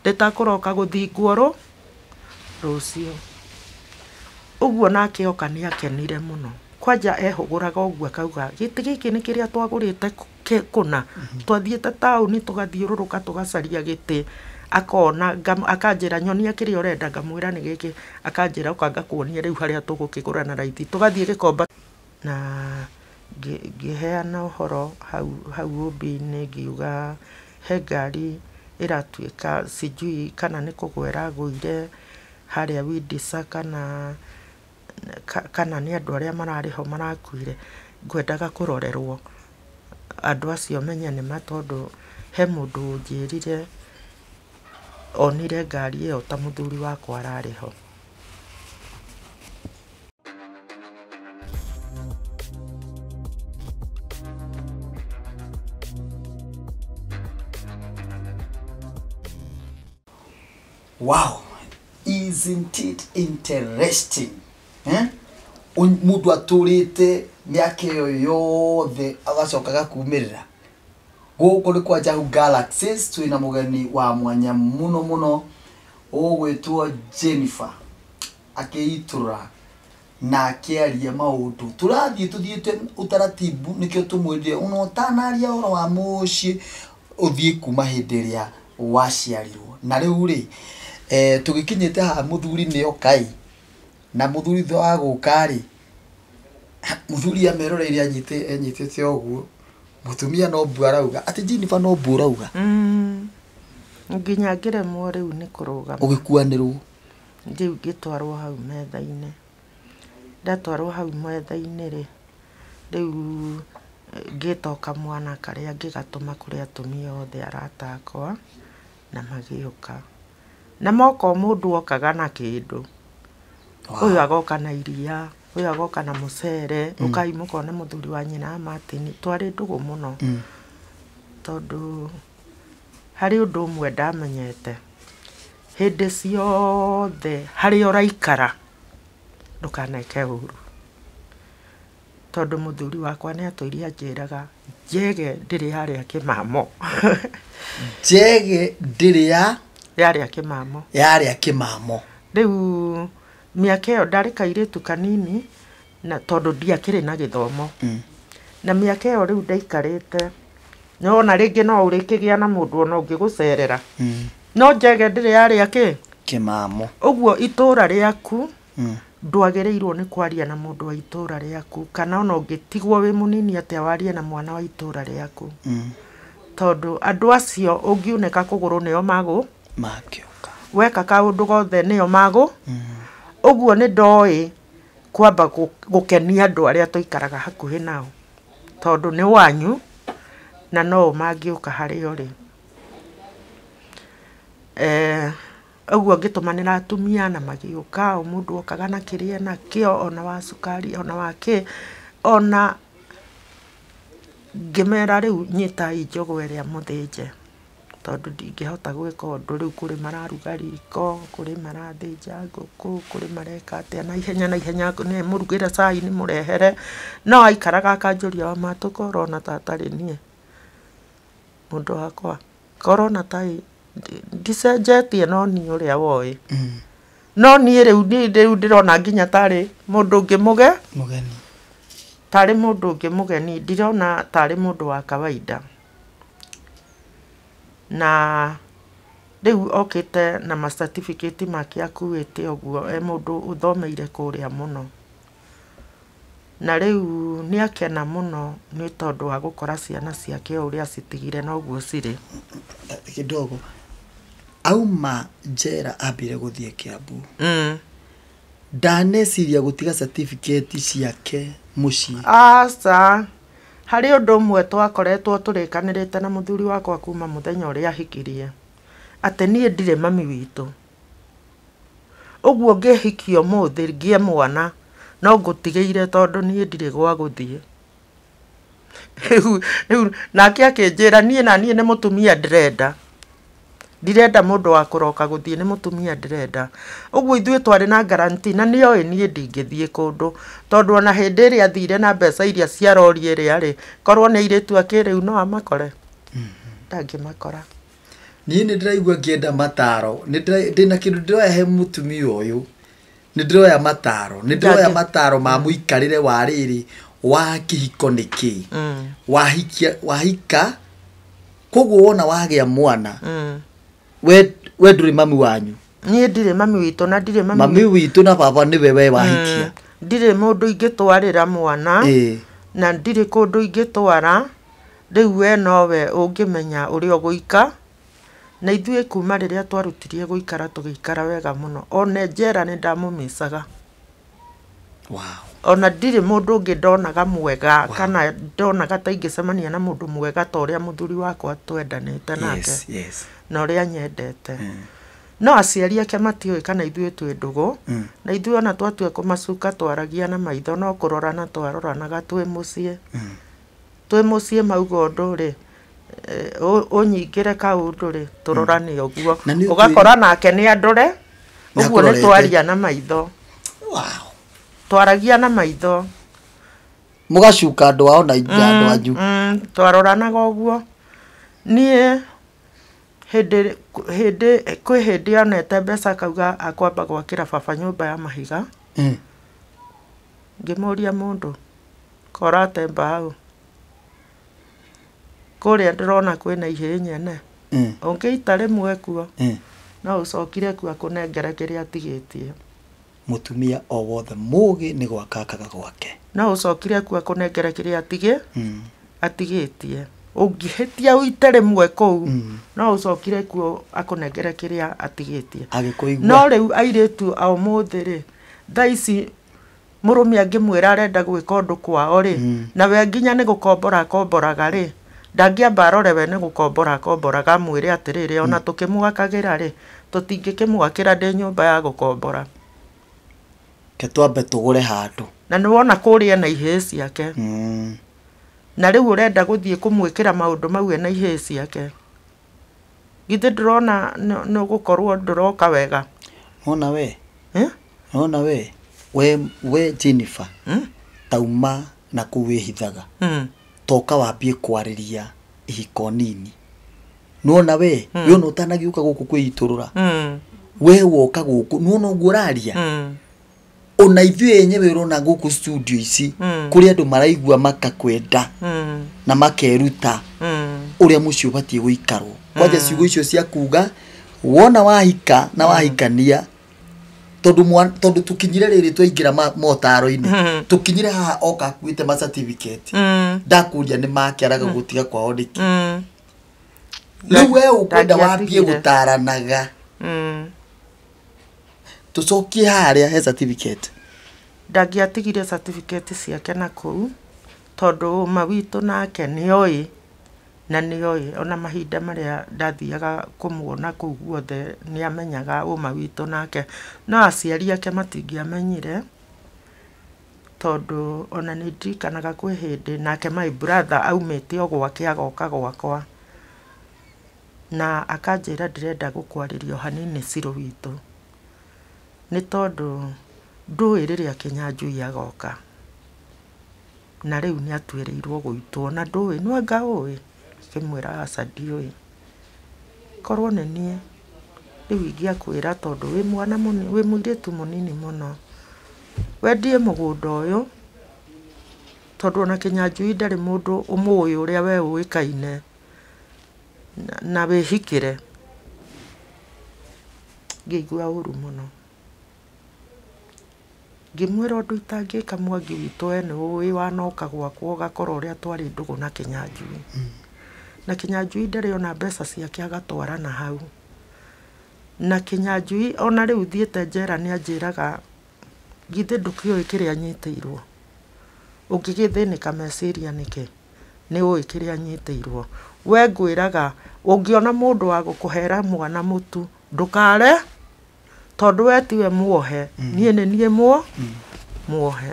Rĩtakũroka gũthingwo rũciũ. Ũguo nake oka nĩ akenire mũno. Kwanja ehũgũraga ũguo akauga gĩtĩ gĩkĩ nĩ kĩrĩa twagũrĩte kũna. Twathiĩte taũni tũgathiũrũrũka tũgacaria gĩtĩ. Akona akanjĩra nyonia kĩrĩa ũrenda, ngamwĩra nĩ gĩkĩ, akanjĩra ũka ngakuonia rĩu harĩa tũgũkĩgũra na raithi. Tũgathiĩ Gĩkomba na ngĩheana ũhoro hau ũmbi-inĩ ngiuga he ngari ĩratuĩka sijui kana nĩ kũgwa ĩragũire harĩa Windsor kana nĩ andũ arĩa mararĩ ho marakuire. Ngwendaga kũrorerwo andũ acio menye nĩ ma tondũ he mũndũ ũnjĩrire onire ngari ĩyo ta mũthuri wakwa ararĩ ho. Wow, isn't it interesting? Eh? Mũndũ atũrĩte mĩaka ĩyo yothe agacoka agakumĩrĩra. Gũkũ nĩ kwa Njahu Galaxies, twĩna mũgeni wa mwanya mũno mũno ũgwĩtwo Jennifer akĩitũra na akĩaria maũndũ. Tũrathiĩ tũthiĩte ũtaratibu nĩkĩo tũmwĩrire ona ũtanaria ũhoro wa mũciĩ ũthiĩ kuma hĩndĩ ĩrĩa waciarirwo. Na rĩu rĩ tũgĩkinyĩte haha mũthuri nĩ oka ĩ, na mũthuri thutha wa gũka rĩ, mũthuri ameroreire anyitĩte ũguo, mũtumia no mbu arauga atĩ Jennifer no mbu ũrauga. Nginya ngĩremwo rĩu nĩ kũrũgama. Ũgĩkuanĩrwo. Rĩu ngĩtwarwo hau metha-inĩ. Ndatwarwo hau metha-inĩ rĩ, rĩu ngĩtoka mwana karĩa ngĩgatũma kũrĩ atumia othe arata akwa na magĩũka. Na moka o mũndũ okaga na kĩndũ. Ũyũ agoka na iria, ũyũ agoka na mũcere, ũkai mũkone mũthuri wa nyina Martin. Twarĩ ndũgũ mũno. Tondũ harĩ ũndũ ũmwe ndamenyete. Hĩndĩ ciothe harĩa ũraikara ndũkaneke ũru. Tondũ mũthuri wakwa nĩ atũire anjĩraga njege ndĩrĩ yarĩa kĩmamo. Njege ndĩrĩ yarĩa kĩmamo. Yarĩa kĩmamo. Rĩu mĩaka ĩyo ndarĩ kairĩtu kanini na tondũ ndiakĩrĩ na gĩthomo. Na mĩaka ĩyo rĩu ndaikarĩte nĩwona rĩngĩ no ũrĩkĩgĩa na mũndũ ona ũngĩgũcerera. No njege ndĩrĩ yarĩa kĩ? Kĩmamo. Ũguo itũra rĩaku ndwagĩrĩirwo nĩ kwaria na mũndũ wa itũra rĩaku kana ona ũngĩtigwo wĩ mũnini atĩa warie na mwana wa itũra rĩaku. Tondũ andũ acio ũngiunĩka kũgũrũ nĩo magũ makĩũka. Weka kaũndũ gothe nĩo magũ. Ũguo nĩ ndoĩ kwamba gũkenia andũ arĩa tũikaraga hakuhĩ nao. Tondũ nĩ wanyu na no mangĩũka harĩa ũrĩ. Ũguo ngĩtũmanĩra atumia na magĩũka, o mũndũ okaga na kĩrĩa enakĩo, ona wa cukari, ona wa kĩ, ona ngĩmera rĩu nyitai njũgũ ĩrĩa mũthĩnje. Tondũ ndingĩhota gwĩka ũndũ rĩu kũrĩ mararuga riko, kũrĩ marathĩnja ngũkũ, kũrĩ mareka atĩa na ihenya na ihenya nĩ mũrugĩre cai nĩ mũrehere. No aikaraga akanjũria wa matũ korona ta atarĩ niĩ. Mũndũ wakwa korona ta ndicenjetie no niĩ ũrĩa woĩ. No niĩ rĩu rĩu ndĩrona nginya tarĩ mũndũ ũngĩ mũgeni. Tarĩ mũndũ ũngĩ mũgeni, ndirona tarĩ mũndũ wa kawaida. Na rĩu okĩte na ma certificate make akuĩte ũguo e mũndũ ũthomeire kũrĩa mũno. Na rĩu nĩ akena mũno nĩ tondũ wa gũkora ciana ciake o ũrĩa acitigire noguo cirĩ. Kidogo auma njera ambire gũthiĩ Kiambu. Ndaneciria gũtiga certificate ciake mũciĩ. Aca, harĩ ũndũ ũmwe twakoretwo tũrĩkanĩrĩte na mũthuri wakwa kuma mũthenya ũrĩa ahikirie. Atĩ niĩ ndirĩ mami witũ. Ũguo ngĩhikio ũmũthĩ ngĩe mwana no ngũtigĩire tondũ niĩ ndirĩ gwa gũthiĩ. Rĩu nake akĩnjĩra niĩ na niĩ nĩ mũtumia ndĩrenda. Ndirenda mũndũ wa kũroka gũthiĩ nĩ mũtumia ndĩrenda. Ũguo ithuĩ twarĩ na guarantee na nĩoĩ niĩ ndingĩthiĩ kũndũ. Tondũ ona hĩndĩ ĩrĩa athire na mbeca iria cia rori ĩrĩa rĩ, korwo nĩ airĩtu a kĩrĩu no amakore. Ndangĩmakora. Niĩ nĩ ndĩraigua ngĩenda mataro, ndĩna kĩndũ ndĩroya he mũtumia ũyũ, nĩ ndĩroya mataro, nĩ ndĩroya mataro ma mũikarĩre wa rĩrĩ wa kĩhiko nĩ kĩ. Wahikia wahika koguo wona wagĩa mwana, we ndũrĩ mami wanyu. Niĩ ndirĩ mami witũ na ndirĩ mami witũ na baba nĩwe we wahikia. Ndirĩ mũndũ ingĩtwarĩra mwana, na ndirĩ kũndũ ingĩtwara. Rĩu we nowe ũngĩmenya ũrĩa ũgũika. Na ithuĩ kuma rĩrĩa twarutirie gũikara tũgĩikara wega mũno. Ona njera nĩ ndamũmicaga. Wow. Ona ndirĩ mũndũ ũngĩ ndonaga mwega, kana ndonaga ta ingĩcemania na mũndũ mwega ta ũrĩa mũthuri wakwa twendanĩte nake. Yes, yes. Na ũrĩa nyendete. No aciari ake matiũĩ kana ithuĩ twĩ ndũgũ, na ithuĩ ona twatua kũmacuka twaragia na maitho, no kũrorana twaroranaga twĩ mũciĩ. Twĩ mũciĩ mauga ũndũ rĩ, ũnyingĩre kaũndũ rĩ, tũrorane ũguo. Ũgakora nake nĩ andore, ũguo nĩ twaria na maitho. Wow. Twaragia na maitho. Mũgacuka andũ ao na andũ anyu. Twaroranaga ũguo. Niĩ hĩndĩ kwĩ hĩndĩ onete mbeca akauga akwamba gwakĩra baba nyũmba ya mahiga. Ngĩmũria mũndũ korate mbaũ kũrĩa ndĩrona kwĩna ihĩĩ nyene, ũngĩita rĩmwe kuo, no ũcokire kuo akũnengere kĩrĩa atigĩtie. Mũtumia o wothe mũgĩ nĩ gwaka akaga gwake. No ũcokire kuo akũnengere kĩrĩa atigĩtie. Ũngĩhĩtia ũite rĩmwe kũu, no ũcokire kuo akũnengere kĩrĩa atigĩtie. No rĩu airĩtu a ũmũthĩ rĩ, thaa ici mũrũme angĩmwĩra arenda gwĩka ũndũ kwao rĩ, na we nginya nĩ gũkombora akomboraga rĩ, ndangĩamba arore we nĩ gũkombora akomboraga, amwĩre atĩrĩrĩ, ona tũkĩmwakagĩra rĩ, tũtingĩkĩmwakĩra ndĩ nyũmba ya gũkombora. Ke twambe tũgũre handũ. Na nĩ wona kũrĩa na ihĩĩ ciake. Na rĩu ũrenda gũthiĩ kũmwĩkĩra maũndũ mau ena ihĩĩ ciake. Githĩ ndũrona nĩ ũgũkorwo ndũroka wega. Wona we? Wona we? We Jennifer, tauma na kũu wĩhithaga. Toka wambie kwarĩria ihiko nini. Nĩwona we? We ona ũtanagĩũka gũkũ kwĩitũrũra. We woka gũkũ, nĩwona ũguo ũraria? Ona ithuĩ enyewe ũrona gũkũ studio ici, kũrĩ andũ maraigua makakwenda, na makeruta ũrĩa mũciĩ ũbatiĩ gũikarwo. Kwanja ciugo icio cia kuga wona wahika na wahikania, tondũ tũkinyire rĩrĩ twaingĩra motaro-inĩ, tũkinyire haha oka akuĩte ma certificate, ndakũria nĩ make araga gũtiga kwao nĩkĩ. Rĩu we ũkwenda wambie gũtaranaga. Tũcokie harĩa he certificate. Ndangĩatigire certificate ciake na kũu, tondũ ũma witũ nake nĩoĩ, na nĩoĩ ona mahinda marĩa ndathiaga kũmuona kũu guothe nĩamenyaga ũma witũ nake. No aciari ake matingĩamenyire, tondũ ona nĩ ndirikanaga kwĩ hĩndĩ nake my brother aumĩte o gwake agoka gwakwa, na akanjĩra ndĩrenda gũkwarĩria o hanini Cirũ witũ, nĩ tondũ ndũĩ rĩrĩa Kĩnyanjui agoka, na rĩu nĩ atuĩrĩirwo gũitwo, na ndũĩ nĩwanga ũĩ. Ngĩmwĩra aca ndiũĩ, korwo nĩ niĩ rĩu ingĩakwĩra, tondũ wĩ mwana wĩ mũirĩtu mũnini mũno, wendie mũgũnda ũyũ, tondũ ona Kĩnyanjui ndarĩ mũndũ ũmũĩ ũrĩa we ũĩkaine, na wĩhikĩre. Ngĩigua ũru mũno. Ngĩmwĩra ũndũ itangĩka Mwangi witũ we nĩ ũĩ wanoka gwakwa ũgakora ũrĩa twarĩ ndũgũ na Kĩnyanjui. Na Kĩnyanjui ndarĩ ona mbeca ciake agatwara na hau. Na Kĩnyanjui ona rĩu thiĩte njera nĩ anjĩraga githĩ ndũkĩũĩ kĩrĩa nyitĩirwo, ũngĩgĩthĩnĩka meciria nĩkĩ, nĩ ũĩ kĩrĩa nyitĩirwo. We ngwĩraga ũngĩona mũndũ wa gũkũhera mwana mũtu ndũkare, tondũ we tiwe muohe, niĩ nĩ niĩ muohe.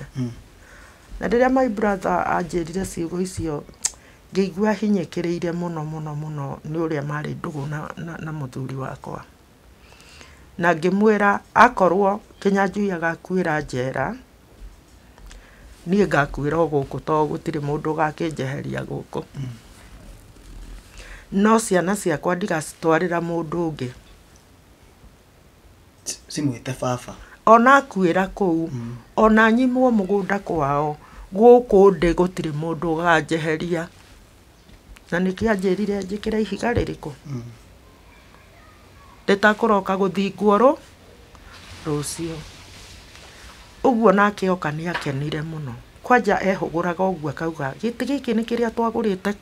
Na rĩrĩa my brother anjĩrire ciugo icio, ngĩigua hinyĩkĩrĩire mũno mũno mũno nĩ ũrĩa marĩ ndũgũ na mũthuri wakwa. Na ngĩmwĩra akorwo Kĩnyanjui agakuĩra njera, niĩ ngakuĩra o gũkũ, tondũ gũtirĩ mũndũ ũgakĩnjeheria gũkũ. No ciana ciakwa ndigacitwarĩra mũndũ ũngĩ. Cimwĩte baba. Ona akuĩra kũu, ona nyimwo mũgũnda kwao, gũkũ ndĩ gũtirĩ mũndũ ũganjeheria. Na nĩkĩo anjĩrire njĩkĩre ihiga rĩrĩkũ? Rĩtakũroka gũthingwo rũciũ. Ũguo nake oka nĩ akenire mũno. Kwanja ehũgũraga ũguo akauga gĩtĩ gĩkĩ nĩ kĩrĩa twagũrĩte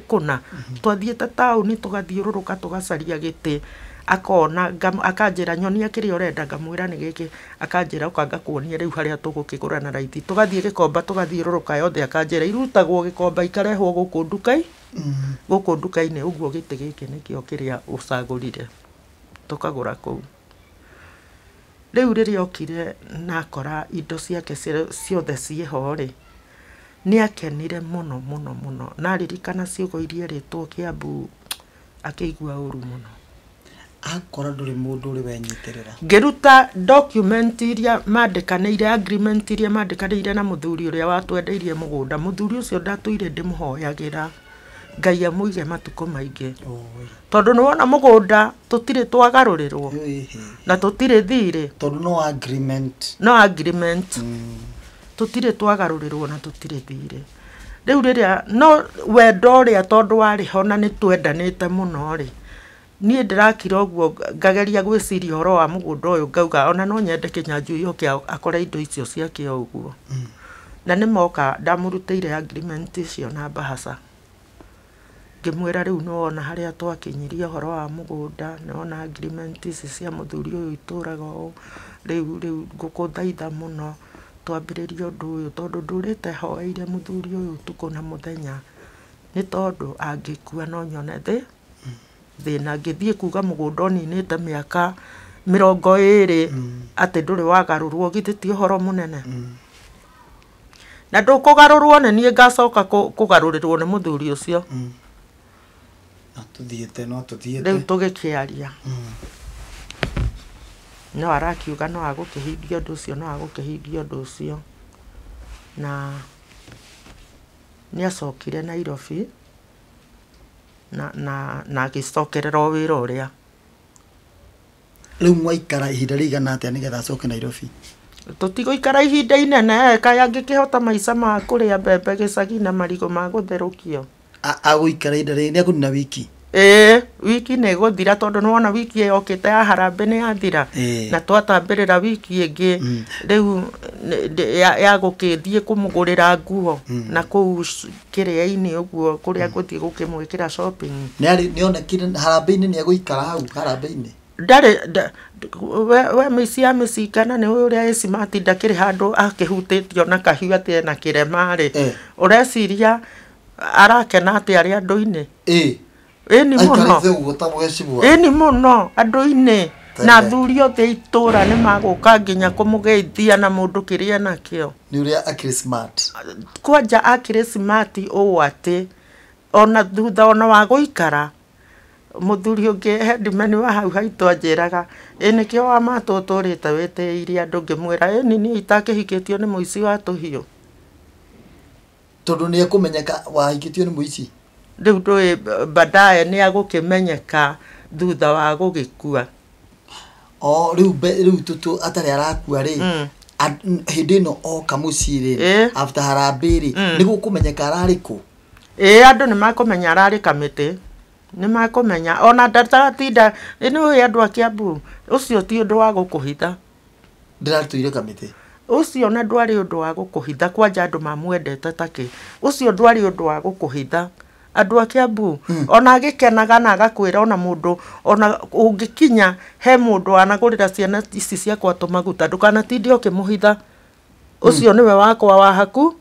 kũna. Twathiĩte taũni tũgathiũrũrũka tũgacaria gĩtĩ. Akona akanjĩra nyonia kĩrĩa ũrenda, ngamwĩra nĩ gĩkĩ, akanjĩra ũka ngakuonia rĩu harĩa tũgũkĩgũra na raithi. Tũgathiĩ Gĩkomba tũgathiũrũrũka yothe, akanjĩra irutagwo Gĩkomba ikarehwo gũkũ ndukai, gũkũ nduka-inĩ, ũguo gĩtĩ gĩkĩ nĩkĩo kĩrĩa ũcagũrire, tũkagũra kũu. Rĩu rĩrĩa okire na akora indo ciake ciothe ciĩho rĩ, nĩ akenire mũno mũno mũno, na aririkana ciugo iria erĩtwo Kĩambu akĩigua ũru mũno. Akora ndũrĩ mũndũ ũrĩ wenyitĩrĩra. Ngĩruta document iria mandĩkanĩire, agreement iria mandĩkanĩire na mũthuri ũrĩa watwendeirie mũgũnda. Mũthuri ũcio ndatũire ndĩmũhoyagĩra Ngai amũige matukũ maingĩ. Tondũ nĩ wona mũgũnda tũtirĩ twagarũrĩrwo na tũtirĩ thirĩ. Tondũ no agreement. No agreement. Tũtirĩ twagarũrĩrwo na tũtirĩ thirĩ. Rĩu rĩrĩa no wendo ũrĩa tondũ warĩ ho na nĩ twendanĩte mũno rĩ, niĩ ndĩrakira ũguo ngageria gwĩciria ũhoro wa mũgũnda ũyũ, ngauga ona no nyende Kĩnyanjui oke akore indo icio ciake o ũguo. Na nĩ moka ndamũrutĩire agreement icio na mbahaca. Ngĩmwĩra rĩu nĩ wona harĩa twakinyirie ũhoro wa mũgũnda, nĩ wona agreement ici cia mũthuri ũyũ itũraga ũũ, rĩu ngũkũthaitha mũno twambĩrĩrie ũndũ ũyũ, tondũ ndũrĩte hoeire mũthuri ũyũ ũtukũ na mũthenya, nĩ tondũ angĩkua no nyone thĩna. Ngĩthiĩ kuga mũgũnda ũninĩte mĩaka 20 atĩ ndũrĩ wagarũrwo, githĩ ti ũhoro mũnene? Na ndũkũgarũrwo nĩ niĩ ngacoka kũgarũrĩrwo nĩ mũthuri ũcio. No tũthiĩte, no tũthiĩte. Rĩu tũgĩkĩaria. No arakiuga no agũkĩhingia ũndũ ũcio, no agũkĩhingia ũndũ ũcio. Na nĩ acokire Nairobi na agĩcokerera o wĩra ũrĩa. Rĩu mwaikara ihinda rĩigana atĩa nĩgetha acoke Nairobi? Tũtigũikara ihinda inene, kaĩ angĩkĩhota maica ma kũrĩa mbembe gĩcagi na marigũ ma gũtherũkio. Agũikara ihinda rĩrĩ, nĩ ekũnina wiki? Ĩĩ, wiki nĩ ĩgũthira, tondũ nĩ wona wiki ĩyo yokĩte ya harambee nĩ yathira. Na twatambĩrĩra wiki ĩngĩ rĩu ya gũkĩthiĩ kũmũgũrĩra nguo na kũu kĩrĩa-inĩ ũguo kũrĩa ngũthiĩ gũkĩmwĩkĩra shopping. Nĩ onekire harambee-inĩ nĩ egũikara hau harambee-inĩ? Ndarĩ we mĩici ya mĩcingana nĩ ũĩ ũrĩa ĩ smart, ndakĩrĩ handũ akĩhutĩtio na kahiũ atĩ ena kĩrema rĩ. Ũreciria arakena atĩ arĩ andũ-inĩ? Ĩni mũno. Ĩni mũno andũ-inĩ. Na athuri othe itũra nĩ magũka nginya kũmũgeithia na mũndũ kĩrĩa enakĩo. Nĩ ũrĩa akĩrĩ smart. Kwanja akĩrĩ smart ũũ atĩ ona thutha ona wa gũikara mũthuri ũngĩ headman wa hau haitũ anjĩraga ĩ nĩkĩo wa matũ ũtũrĩte wĩtĩĩire andũ, ngĩmwĩra ĩni niĩ itakĩhikĩtio nĩ mũici wa tũhiũ. Tondũ nĩ ekũmenyeka wahikĩtio nĩ mũici. Rĩu ndũĩ baadaye nĩ agũkĩmenyeka thutha wa gũgĩkua. O rĩu rĩu tũtũ atarĩ arakua rĩ, hĩndĩ ĩno oka mũciĩ rĩ, after harambee rĩ, nĩ gũkũmenyeka ararĩ kũ? Ĩĩ, andũ nĩ makũmenya ararĩ Kamĩtĩ. Nĩ makũmenya ona ndaratinda nĩ ũĩ andũ a Kĩambu, ũcio ti ũndũ wa gũkũhitha. Ndĩratũire Kamĩtĩ. Ũcio na ndwarĩ ũndũ wa gũkũhitha, kwanja andũ mamwendete takĩ. Ũcio ndwarĩ ũndũ wa gũkũhitha. Andũ a Kĩambu ona agĩkenaga na agakwĩra ona mũndũ ona ũngĩkinya he mũndũ wanagũrĩra ciana ici ciakwa tũmaguta, ndũkanatinde ũkĩmũhitha. Ũcio nĩwe wakwa wa haku,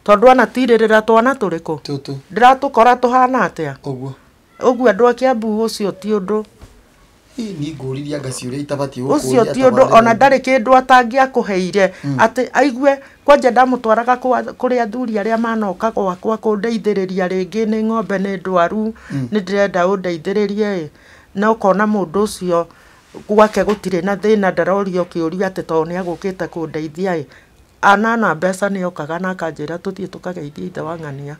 tondũ anatirĩrĩra twana tũrĩkũ? Tũtũ. Ndĩratũkora tũhana atĩa? Ũguo. Ũguo andũ a Kĩambu ũcio ti ũndũ. Ni ngũririe anga ciũria itabatiĩ gũkũria. Ũcio ti ũndũ ona ndarĩ kĩndũ atangĩakũheire atĩ aigue. Kwanja ndamũtwaraga kũrĩ athuri arĩa manoka gwakwa kũndeithĩrĩria rĩngĩ nĩ ng'ombe nĩ ndwaru, nĩ ndĩrenda ũndeithĩrĩrie ĩ. Na ũkona mũndũ ũcio gwake gũtirĩ na thĩna, ndarorio kĩũria atĩ tondũ nĩ agũkĩte kũndeithia ĩ. Anana mbeca nĩ okaga na akanjĩra tũthiĩ tũkageithie ithe wa ng'ania.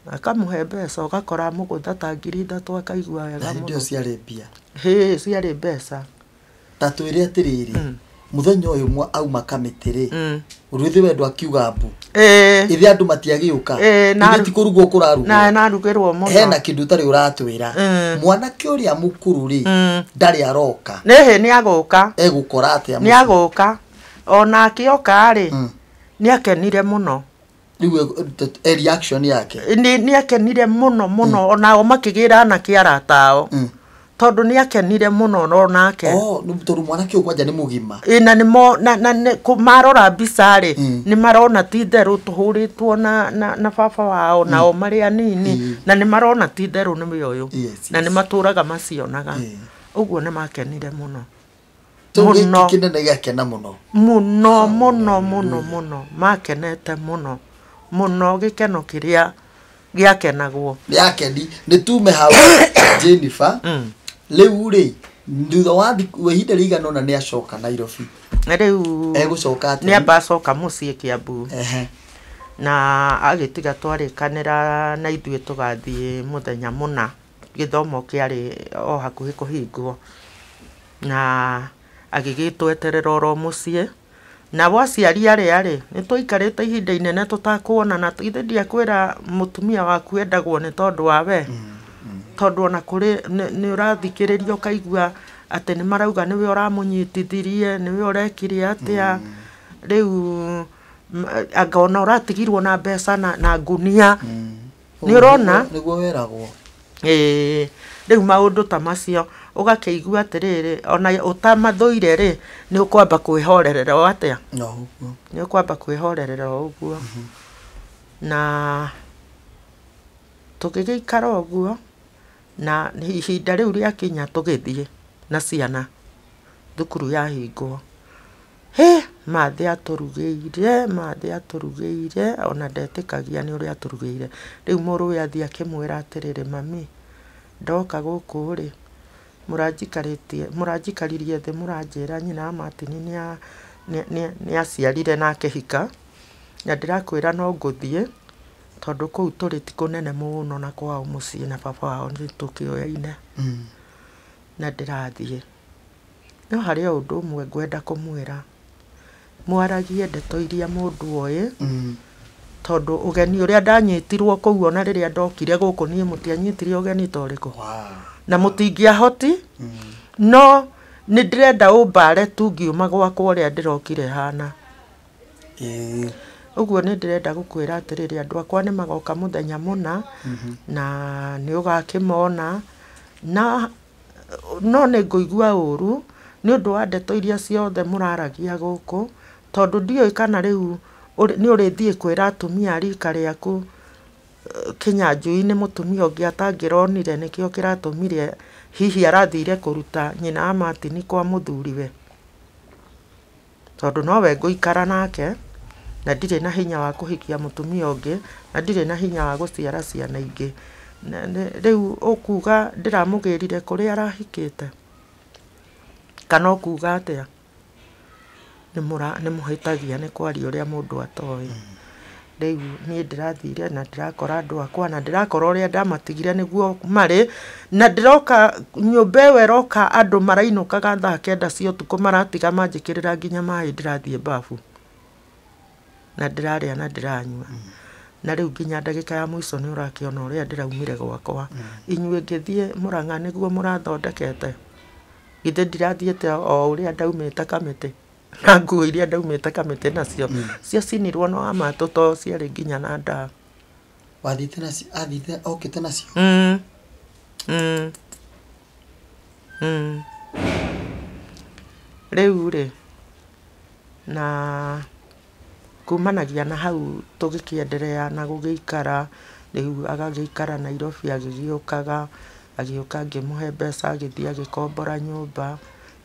Akamũhe mbeca ũgakora mũgũtha ta 3,000 akaigua Na wega hĩndĩ mũno. ĩyo ciarĩ mbia. Hĩ, ciarĩ mbeca. Ta twĩre atĩrĩrĩ, mũthenya ũyũ mwa auma kamĩtĩ rĩ, Mm. rwĩthĩ wendo akiuga mbu. Ĩĩ. Ithe andũ matiagĩũka. Ĩĩ, na- Ithe ti kũrugwo kũrarugwo. Na narugĩrwo mũno. Hena kĩndũ ũtarĩ ũratwĩra. Mm. Mwanake ũrĩa mũkũrũ rĩ, Mm. ndarĩ aroka. Nĩhĩ nĩ agũka. Egũkora atĩa Nĩ mũciĩ? agũka. Ona akĩoka rĩ, Mm. nĩ akenire mũno. Rĩu reaction yake. Nĩ akenire mũno mũno onao makĩgĩra anake arata ao. Mm. Tondũ nĩ akenire mũno onake. Oh, nĩ tondũ mwanake ũyũ kwanja nĩ mũgima. Ĩ, na nĩmo na nĩ marora mbica rĩ, Mm. nĩ marona ti itherũ tũhũrĩtwo na baba wao nao marĩ anini, Mm. na nĩ marona ti itherũ nĩwe ũyũ. Yes, Na yes. nĩ matũraga macionaga. Mm. Ũguo nĩ makenire mũno. So gĩkĩ Mũno. kĩnene gĩakena mũno. Mũno mũno mũno mũno makenete mũno mũno gĩkeno kĩrĩa gĩakenagwo. Nĩakeni nĩ tume hau Jennifer. Mm. Rĩu rĩ, thutha wa ihinda rĩigana ũna nĩ acoka Nairobi. Rĩu Egũcoka atĩa? nĩ amba acoka mũciĩ Kiambu. Ehe. Na agĩtiga twarĩkanĩra na ithuĩ tũgathiĩ mũthenya mũna, gĩthomo kĩarĩ o hakuhĩ kũhingwo. Na agĩgĩtweterera oro mũciĩ. Nao aciari arĩa rĩ, nĩ twaikarĩte ihinda inene tũtakuonana, ithe ndiakwĩra mũtumia waku endagwo nĩ tondũ wa we. Tondũ ona kũrĩ nĩ ũrathikĩrĩria ũkaigua atĩ nĩ marauga nĩwe ũramũnyitithirie, nĩwe ũrekire atĩa. Rĩu anga ona ũratigirwo na mbeca na ngunia. Nĩ ũrona? Nĩguo weragwo. Ĩĩ, rĩu maũndũ ta macio ũgakĩigua atĩrĩrĩ, ona ũtamathũire rĩ, nĩ ũkwamba kwĩhorerera o atĩa? No ũguo. Nĩ ũkwamba kwĩhorerera o ũguo. Na tũgĩgĩikara ũguo, na ihinda rĩu rĩakinya tũgĩthiĩ na ciana thukuru yahingwo. Hĩ, mathĩ atũrugĩire, ona ndetĩkagia nĩ ũrĩa atũrugĩire. Rĩu mũrũwe athiĩ akĩmwĩra atĩrĩrĩ, mami, ndoka gũkũ rĩ, mũranjikaririe thĩ mũranjĩra nyina wa Martin nĩ aciarire na akĩhika, na ndĩrakwĩra no ngũthiĩ, tondũ kũu tũrĩ ti kũnene mũno na kwao mũciĩ na baba wao nĩ tũkĩoyaine. Mm. Na ndĩrathiĩ. No harĩ o ũndũ ũmwe ngwenda kũmwĩra. Mwaragie ndeto iria mũndũ oĩ, Mm. tondũ ũgeni ũrĩa ndanyitirwo kũu ona rĩrĩa ndokire gũkũ niĩ mũtianyitire ũgeni ta ũrĩkũ. Wow. Na mũtingĩahoti, Mm. no nĩ ndĩrenda ũmbare tu ngiuma gwakwa ũrĩa ndĩrokire hana. Ĩĩ. Ũguo nĩ ndĩrenda gũkwĩra atĩrĩrĩ, andũ akwa nĩ magoka mũthenya mũna, na nĩ ũgakĩmona, na no nĩ ngũigua ũru nĩ ũndũ wa ndeto iria ciothe mũraragia gũkũ, tondũ ndiũĩ kana rĩu nĩ ũrĩthiĩ kwĩra atumia a rika rĩaku Kĩnyanjui nĩ mũtumia ũngĩ atangĩronire nĩkĩo kĩratũmire hihi arathire kũruta nyina wa Martin kwa mũthuriwe, tondũ nowe ngũikara nake na ndirĩ na hinya wa kũhikia mũtumia ũngĩ na ndirĩ na hinya wa gũciara ciana ingĩ. Rĩu ũkuga ndĩramũgĩrire kũrĩa arahikĩte kana ũkuga atĩa? Nĩ mũhĩtagia nĩ kwaria ũrĩa mũndũ atoĩ. Rĩu niĩ ndĩrathire na ndĩrakora andũ akwa na ndĩrakora ũrĩa ndamatigire nĩguo marĩ, na ndĩroka nyũmba ĩyo ĩroka andũ marainũkaga thaa 9 cia ũtukũ maratiga manjĩkĩrĩra nginya maĩ ndĩrathiĩ babu na ndĩrarĩa na ndĩranyua. Na rĩu nginya ndagĩka ya mũico nĩ ũrakĩona ũrĩa ndĩraumire gwakwa. Inyuĩ ngĩthiĩ Mũrang'a nĩguo mũrathondekete, githĩ ndirathiĩte o ũrĩa ndaumĩte kamĩtĩ na nguo iria ndaumĩte kamĩtĩ nacio ciacinirwo no amatũ to ciarĩ nginya na ndaa. Wathiĩte nacio, athiĩte okĩte nacio? Mm. Mm. Mm. Rĩu rĩ, na kumanagia na hau tũgĩkĩenderea na gũgĩikara, rĩu agagĩikara Nairobi agĩgĩũkaga, agĩũka ngĩmũhe mbeca agĩthiĩ agĩkombora nyũmba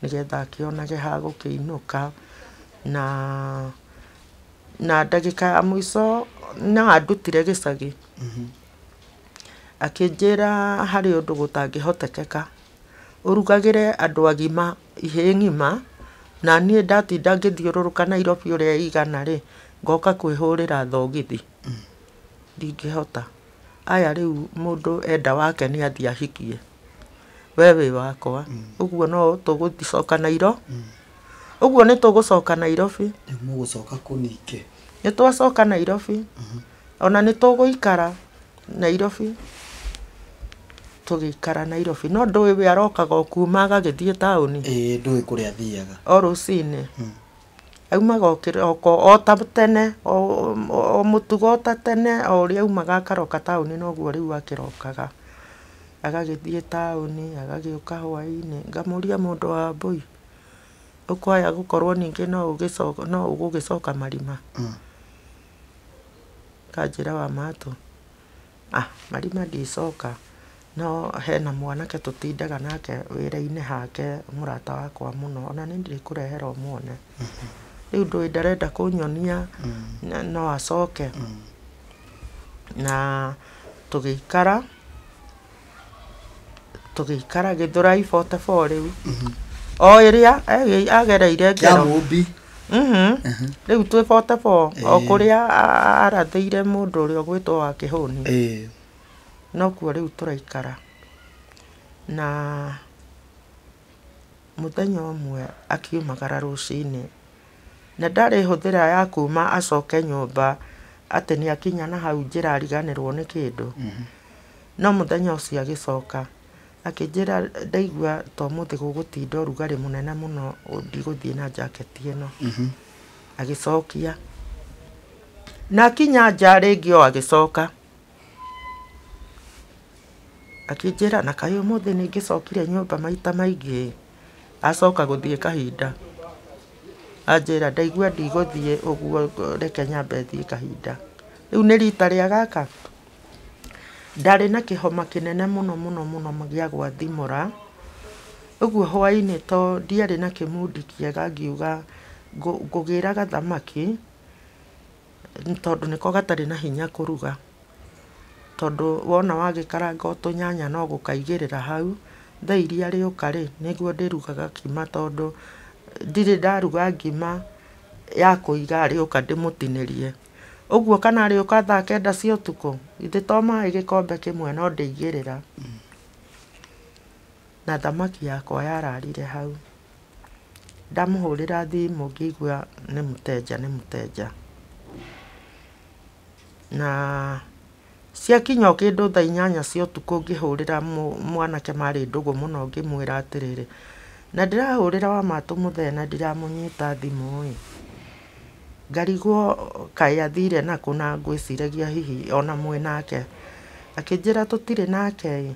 nĩgetha akĩonage ha gũkĩinũka, na ndagĩka ya mũico no andutire gĩcagi. Akĩnjĩra harĩ ũndũ gũtangĩhotekeka, ũrugagĩre andũ agima ihĩĩ ng'ima, na niĩ ndatinda ngĩthiũrũrũka Nairobi ũrĩa igana rĩ, ngoka kwĩhũrĩra thogithi. Ndingĩhota. Aya rĩu mũndũ enda wake nĩ athiĩ ahikie, we wĩ wakwa. Ũguo no tũgũcoka Nairo, ũguo nĩ tũgũcoka Nairobi. Rĩu mũgũcoka kũ ningĩ? Nĩ twacoka Nairobi, ona nĩ tũgũikara Nairobi, tũgĩikara Nairobi. No ndũĩ we arokaga o kuma agagĩthiĩ taũni. Ĩĩ, ndũĩ kũrĩa athiaga. O rũcinĩ aumaga o kĩroko o ta tene, o mũtugo o ta tene, o ũrĩa aumaga akaroka taũni noguo rĩu akĩrokaga. Agagĩthiĩ taũni, agagĩũka hwaĩ-inĩ. Ngamũria mũndũ wa mbũi, ũkwaya gũkorwo ningĩ no ũgĩcoka, no ũgũgĩcoka marima. Kanjĩra wa matũ, ah, marima ndicoka, no hena mwanake tũtindaga nake wĩra-inĩ hake, mũrata wakwa mũno, ona nĩ ndĩkũrehera ũmuone. Rĩu ndũĩ ndarenda kũnyonia no acoke. Na tũgĩikara, tũgĩikara Gĩthũrai 44 rĩu. O ĩrĩa agereire Ya ngero. Mũmbi. Rĩu twĩ 44 o kũrĩa arathĩire mũndũ ũrĩa ũgwĩtwo wa Kĩhũni. Nokuo rĩu tũraikara. Na mũthenya ũmwe akiumagara rũcinĩ, na ndarĩ hũthĩra ya kuma acoke nyũmba atĩ nĩ akinya na hau njĩra ariganĩrwo nĩ kĩndũ. No mũthenya ũcio agĩcoka akĩnjĩra ndaigua ta ũmũthĩ gũgũtinda ũrugarĩ mũnene mũno, ndigũthiĩ na jaketi ĩno. Agĩcokia na akinya nja rĩngĩ o agĩcoka akĩnjĩra na kaĩ ũmũthĩ nĩ ngĩcokire nyũmba maita maingĩ. Acoka gũthiĩ kahinda, anjĩra ndaigua ndigũthiĩ ũguo, reke nyambe thiĩ kahinda. Rĩu nĩ rita rĩa gaka ndarĩ na kĩhoma kĩnene mũno mũno mũno gĩa gwathimũra. Ũguo hwaĩ-inĩ to ndiarĩ na kĩmundi kĩega, ngiuga ngũgĩra gathamaki tondũ nĩko gatarĩ na hinya kũruga, tondũ wona wagĩkaranga o tũnyanya no gũkaigĩrĩra hau. Thaa iria rĩũka rĩ, nĩguo ndĩrugaga ngima, tondũ ndirĩ ndaruga ngima ya kũiga rĩũka ndĩmũtinĩrie. Ũguo kana rĩũka thaa 9 cia ũtukũ, githĩ to maĩ gĩkombe kĩmwe no ndĩigĩrĩra. Na thamaki yakwa yararire hau. Ndamũhũrĩra thimũ ngĩigua nĩ mũtenja, nĩ mũtenja. Na ciakinya o kĩndũ thaa 8 cia ũtukũ ngĩhũrĩra mwanake marĩ ndũgũ mũno, ngĩmwĩra atĩrĩrĩ, na ndĩrahũrĩra wa matũ mũthee na ndiramũnyita thimũ ĩ. Ngarigwo kaĩ athire nakũ, na ngwĩciragia hihi ona mwĩ nake. Akĩnjĩra tũtirĩ nake ĩ,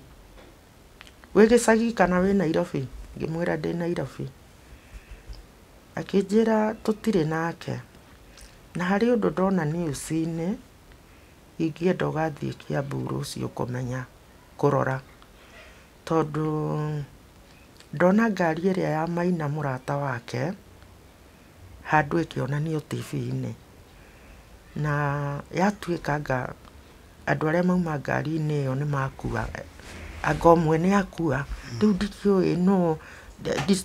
wĩ gĩcagi kana wĩ Nairobi? Ngĩmwĩra ndĩ Nairobi. Akĩnjĩra tũtirĩ nake, na harĩ ũndũ ndona news-inĩ ingĩenda ũgathiĩ Kiambu rũciũ kũmenya kũrora, tondũ ndona ngari ĩrĩa ya Maina mũrata wake handũ ĩkĩonanio TV-inĩ, na yatuĩka anga andũ arĩa mauma ngari-inĩ ĩyo nĩ makua, anga ũmwe nĩ akua. Rĩu ndikĩũĩ nũ,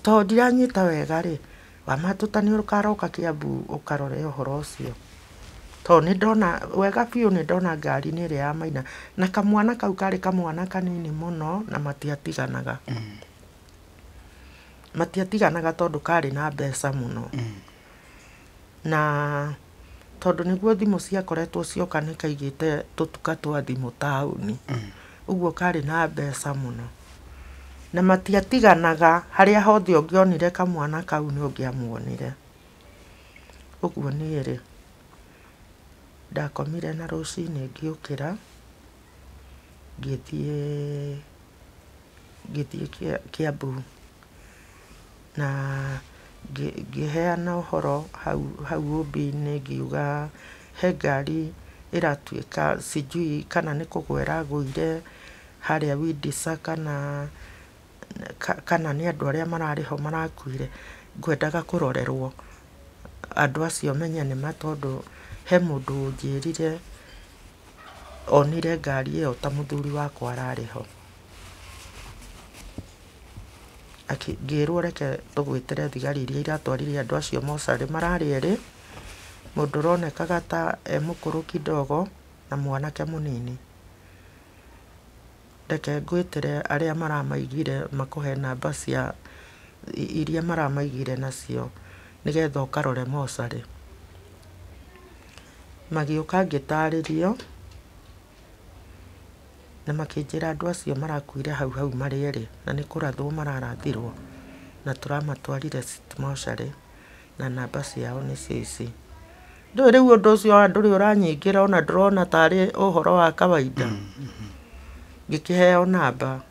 tondũ ndiranyita wega rĩ, Wamatuta nĩ ũkaroka Kiambu ũkarore ũhoro ũcio. Tondũ nĩ ndona wega biũ, nĩ ndona ngari-inĩ ĩrĩa ya Maina, na kamwana kau karĩ kamwana kanini mũno, na matiatiganaga. Matiatiganaga tondũ karĩ na mbeca mũno. Na tondũ nĩguo thimũ ciakoretwo cioka nĩ kaigĩte tũtuka twa thimũ taũni. Ũguo karĩ na mbeca mũno. Na matiatiganaga, harĩa hothe ũngĩonire kamwana kau nĩ ũngĩamuonire. Ũguo niĩ rĩ, ndakomire na rũcinĩ ngĩũkĩra, ngĩthiĩ Kiambu na ngĩheana ũhoro hau hau ũmbi-inĩ, ngiuga he ngari ĩratuĩka sijui kana nĩ kũgwa ĩragũire harĩa Windsor kana kana nĩ andũ arĩa mararĩ ho marakuire. Ngwendaga kũrorerwo andũ acio menye nĩma, tondũ he mũndũ ũnjĩrire onire ngari ĩyo ta mũthuri wakwa ararĩ ho. Ngĩrwo reke tũgwĩtĩre thigari iria iratwarire andũ acio mocarĩ, mararĩ erĩ, mũndũ ũronekaga ta e mũkũrũ kidogo na mwanake mũnini. Reke ngwĩtĩre arĩa maramaigire makũhe namba cia iria maramaigire nacio nĩgetha ũkarore mocarĩ. Magĩũka ngĩtarĩrio na makĩnjĩra andũ acio marakuire hau hau marĩ erĩ na nĩ kũrathwo mararathirwo na tũramatwarire mocarĩ na namba ciao nĩcio ici. Ndũĩ rĩu ũndũ ũcio wa ndũrĩ ũranyingĩra ona ndĩrona tarĩ ũhoro wa kawaida. Ngĩkĩheo namba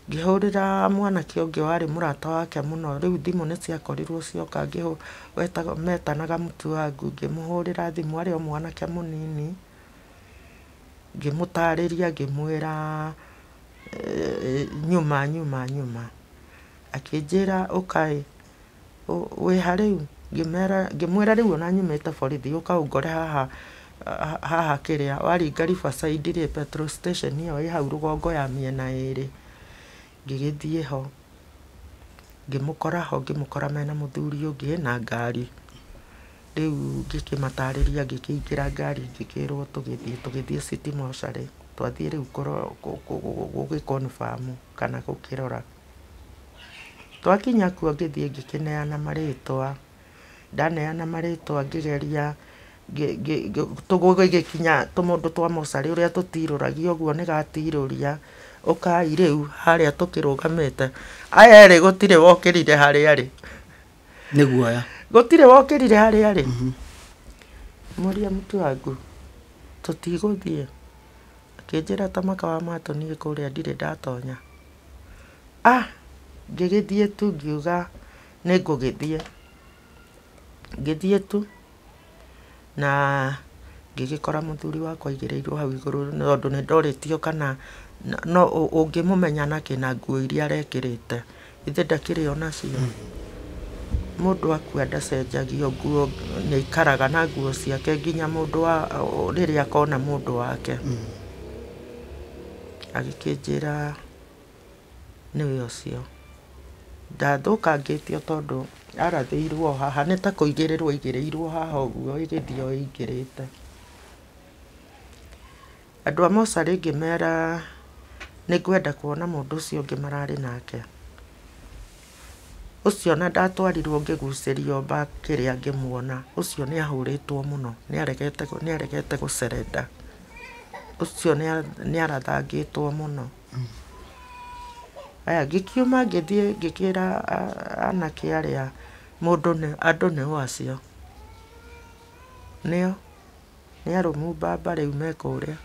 ngĩhũrĩra mwanake ũngĩ warĩ mũrata wake mũno. Rĩu thimũ nĩ ciakorirwo cioka metanaga Mũtuangu. Ngĩmũhũrĩra thimũ arĩ o mwanake mũnini, ngĩmũtarĩria ngĩmwĩra nyuma nyuma nyuma. Akĩnjĩra ũkaĩ wĩ ha rĩu? Ngĩmwĩra rĩu ona nyumĩte borithi ũka ũngore haha haha kĩrĩa waringa Riverside rĩ, petrol station ĩyo ĩ hau rũgongo ya mĩena ĩrĩ. Ngĩgĩthiĩ ho ngĩmũkora ho, ngĩmũkora mena mũthuri ũngĩ na ngari. Rĩu ngĩkĩmatarĩria ngĩkĩingĩra ngari ngĩkĩrwo tũgĩthiĩ City Mortuary. Twathiĩ rĩu gũgĩ confirm kana gũkĩrora. Twakinya kuo ngĩthiĩ ngĩkĩneana marĩtwa. Ndaneana marĩtwa ngĩgeria tũgũgĩkinya tũmũndũ twa mocarĩ ũrĩa tũtirũragia ũguo nĩgatirũria. Ũkai rĩu harĩa tũkĩrũgamĩte. Aya erĩ gũtirĩ wokĩrire harĩa arĩ. Nĩ guoya. Gũtirĩ wokĩrire harĩa arĩ. Mũria Mũtuangu tũtigũthiĩ. Akĩnjĩra ta maka wa matũ niĩ kũrĩa ndirĩ ndatonya. Ah, ngĩgĩthiĩ tu ngiuga nĩngũgĩthiĩ. Ngĩthiĩ tu na ngĩgĩkora mũthuri wakwa aigĩrĩirwo hau igũrũ tondũ nĩ ndorĩtio kana no ũngĩmũmenya nakĩ na nguo iria arekĩrĩte. Ithe ndakĩrĩ onacio. Mũndũ akua ndacenjagio nguo, nĩ aikaraga na nguo ciake nginya mũndũ wa rĩrĩa akona mũndũ wake. Agĩkĩnjĩra nĩwe ũcio. Ndathũkangĩtio tondũ arathĩirwo haha nĩ ta kũigĩrĩrwo aigĩrĩirwo haha ũguo ĩgĩthiĩ o ĩingĩrĩte. Andũ a mocarĩ ngĩmera nĩngwenda kuona mũndũ ũcio ũngĩ mararĩ nake. Ũcio na ndatwarirwo ngĩgucĩrio back kĩrĩa ngĩmuona. Ũcio nĩ ahũrĩtwo mũno, nĩ aregete gũcerenda. Ũcio nĩ arathangĩtwo mũno. Aya ngĩkiuma ngĩthiĩ ngĩkĩra anake arĩa mũndũ nĩ andũ nĩ o acio. Nĩo nĩ arũmu mbamba rĩu me kũrĩa.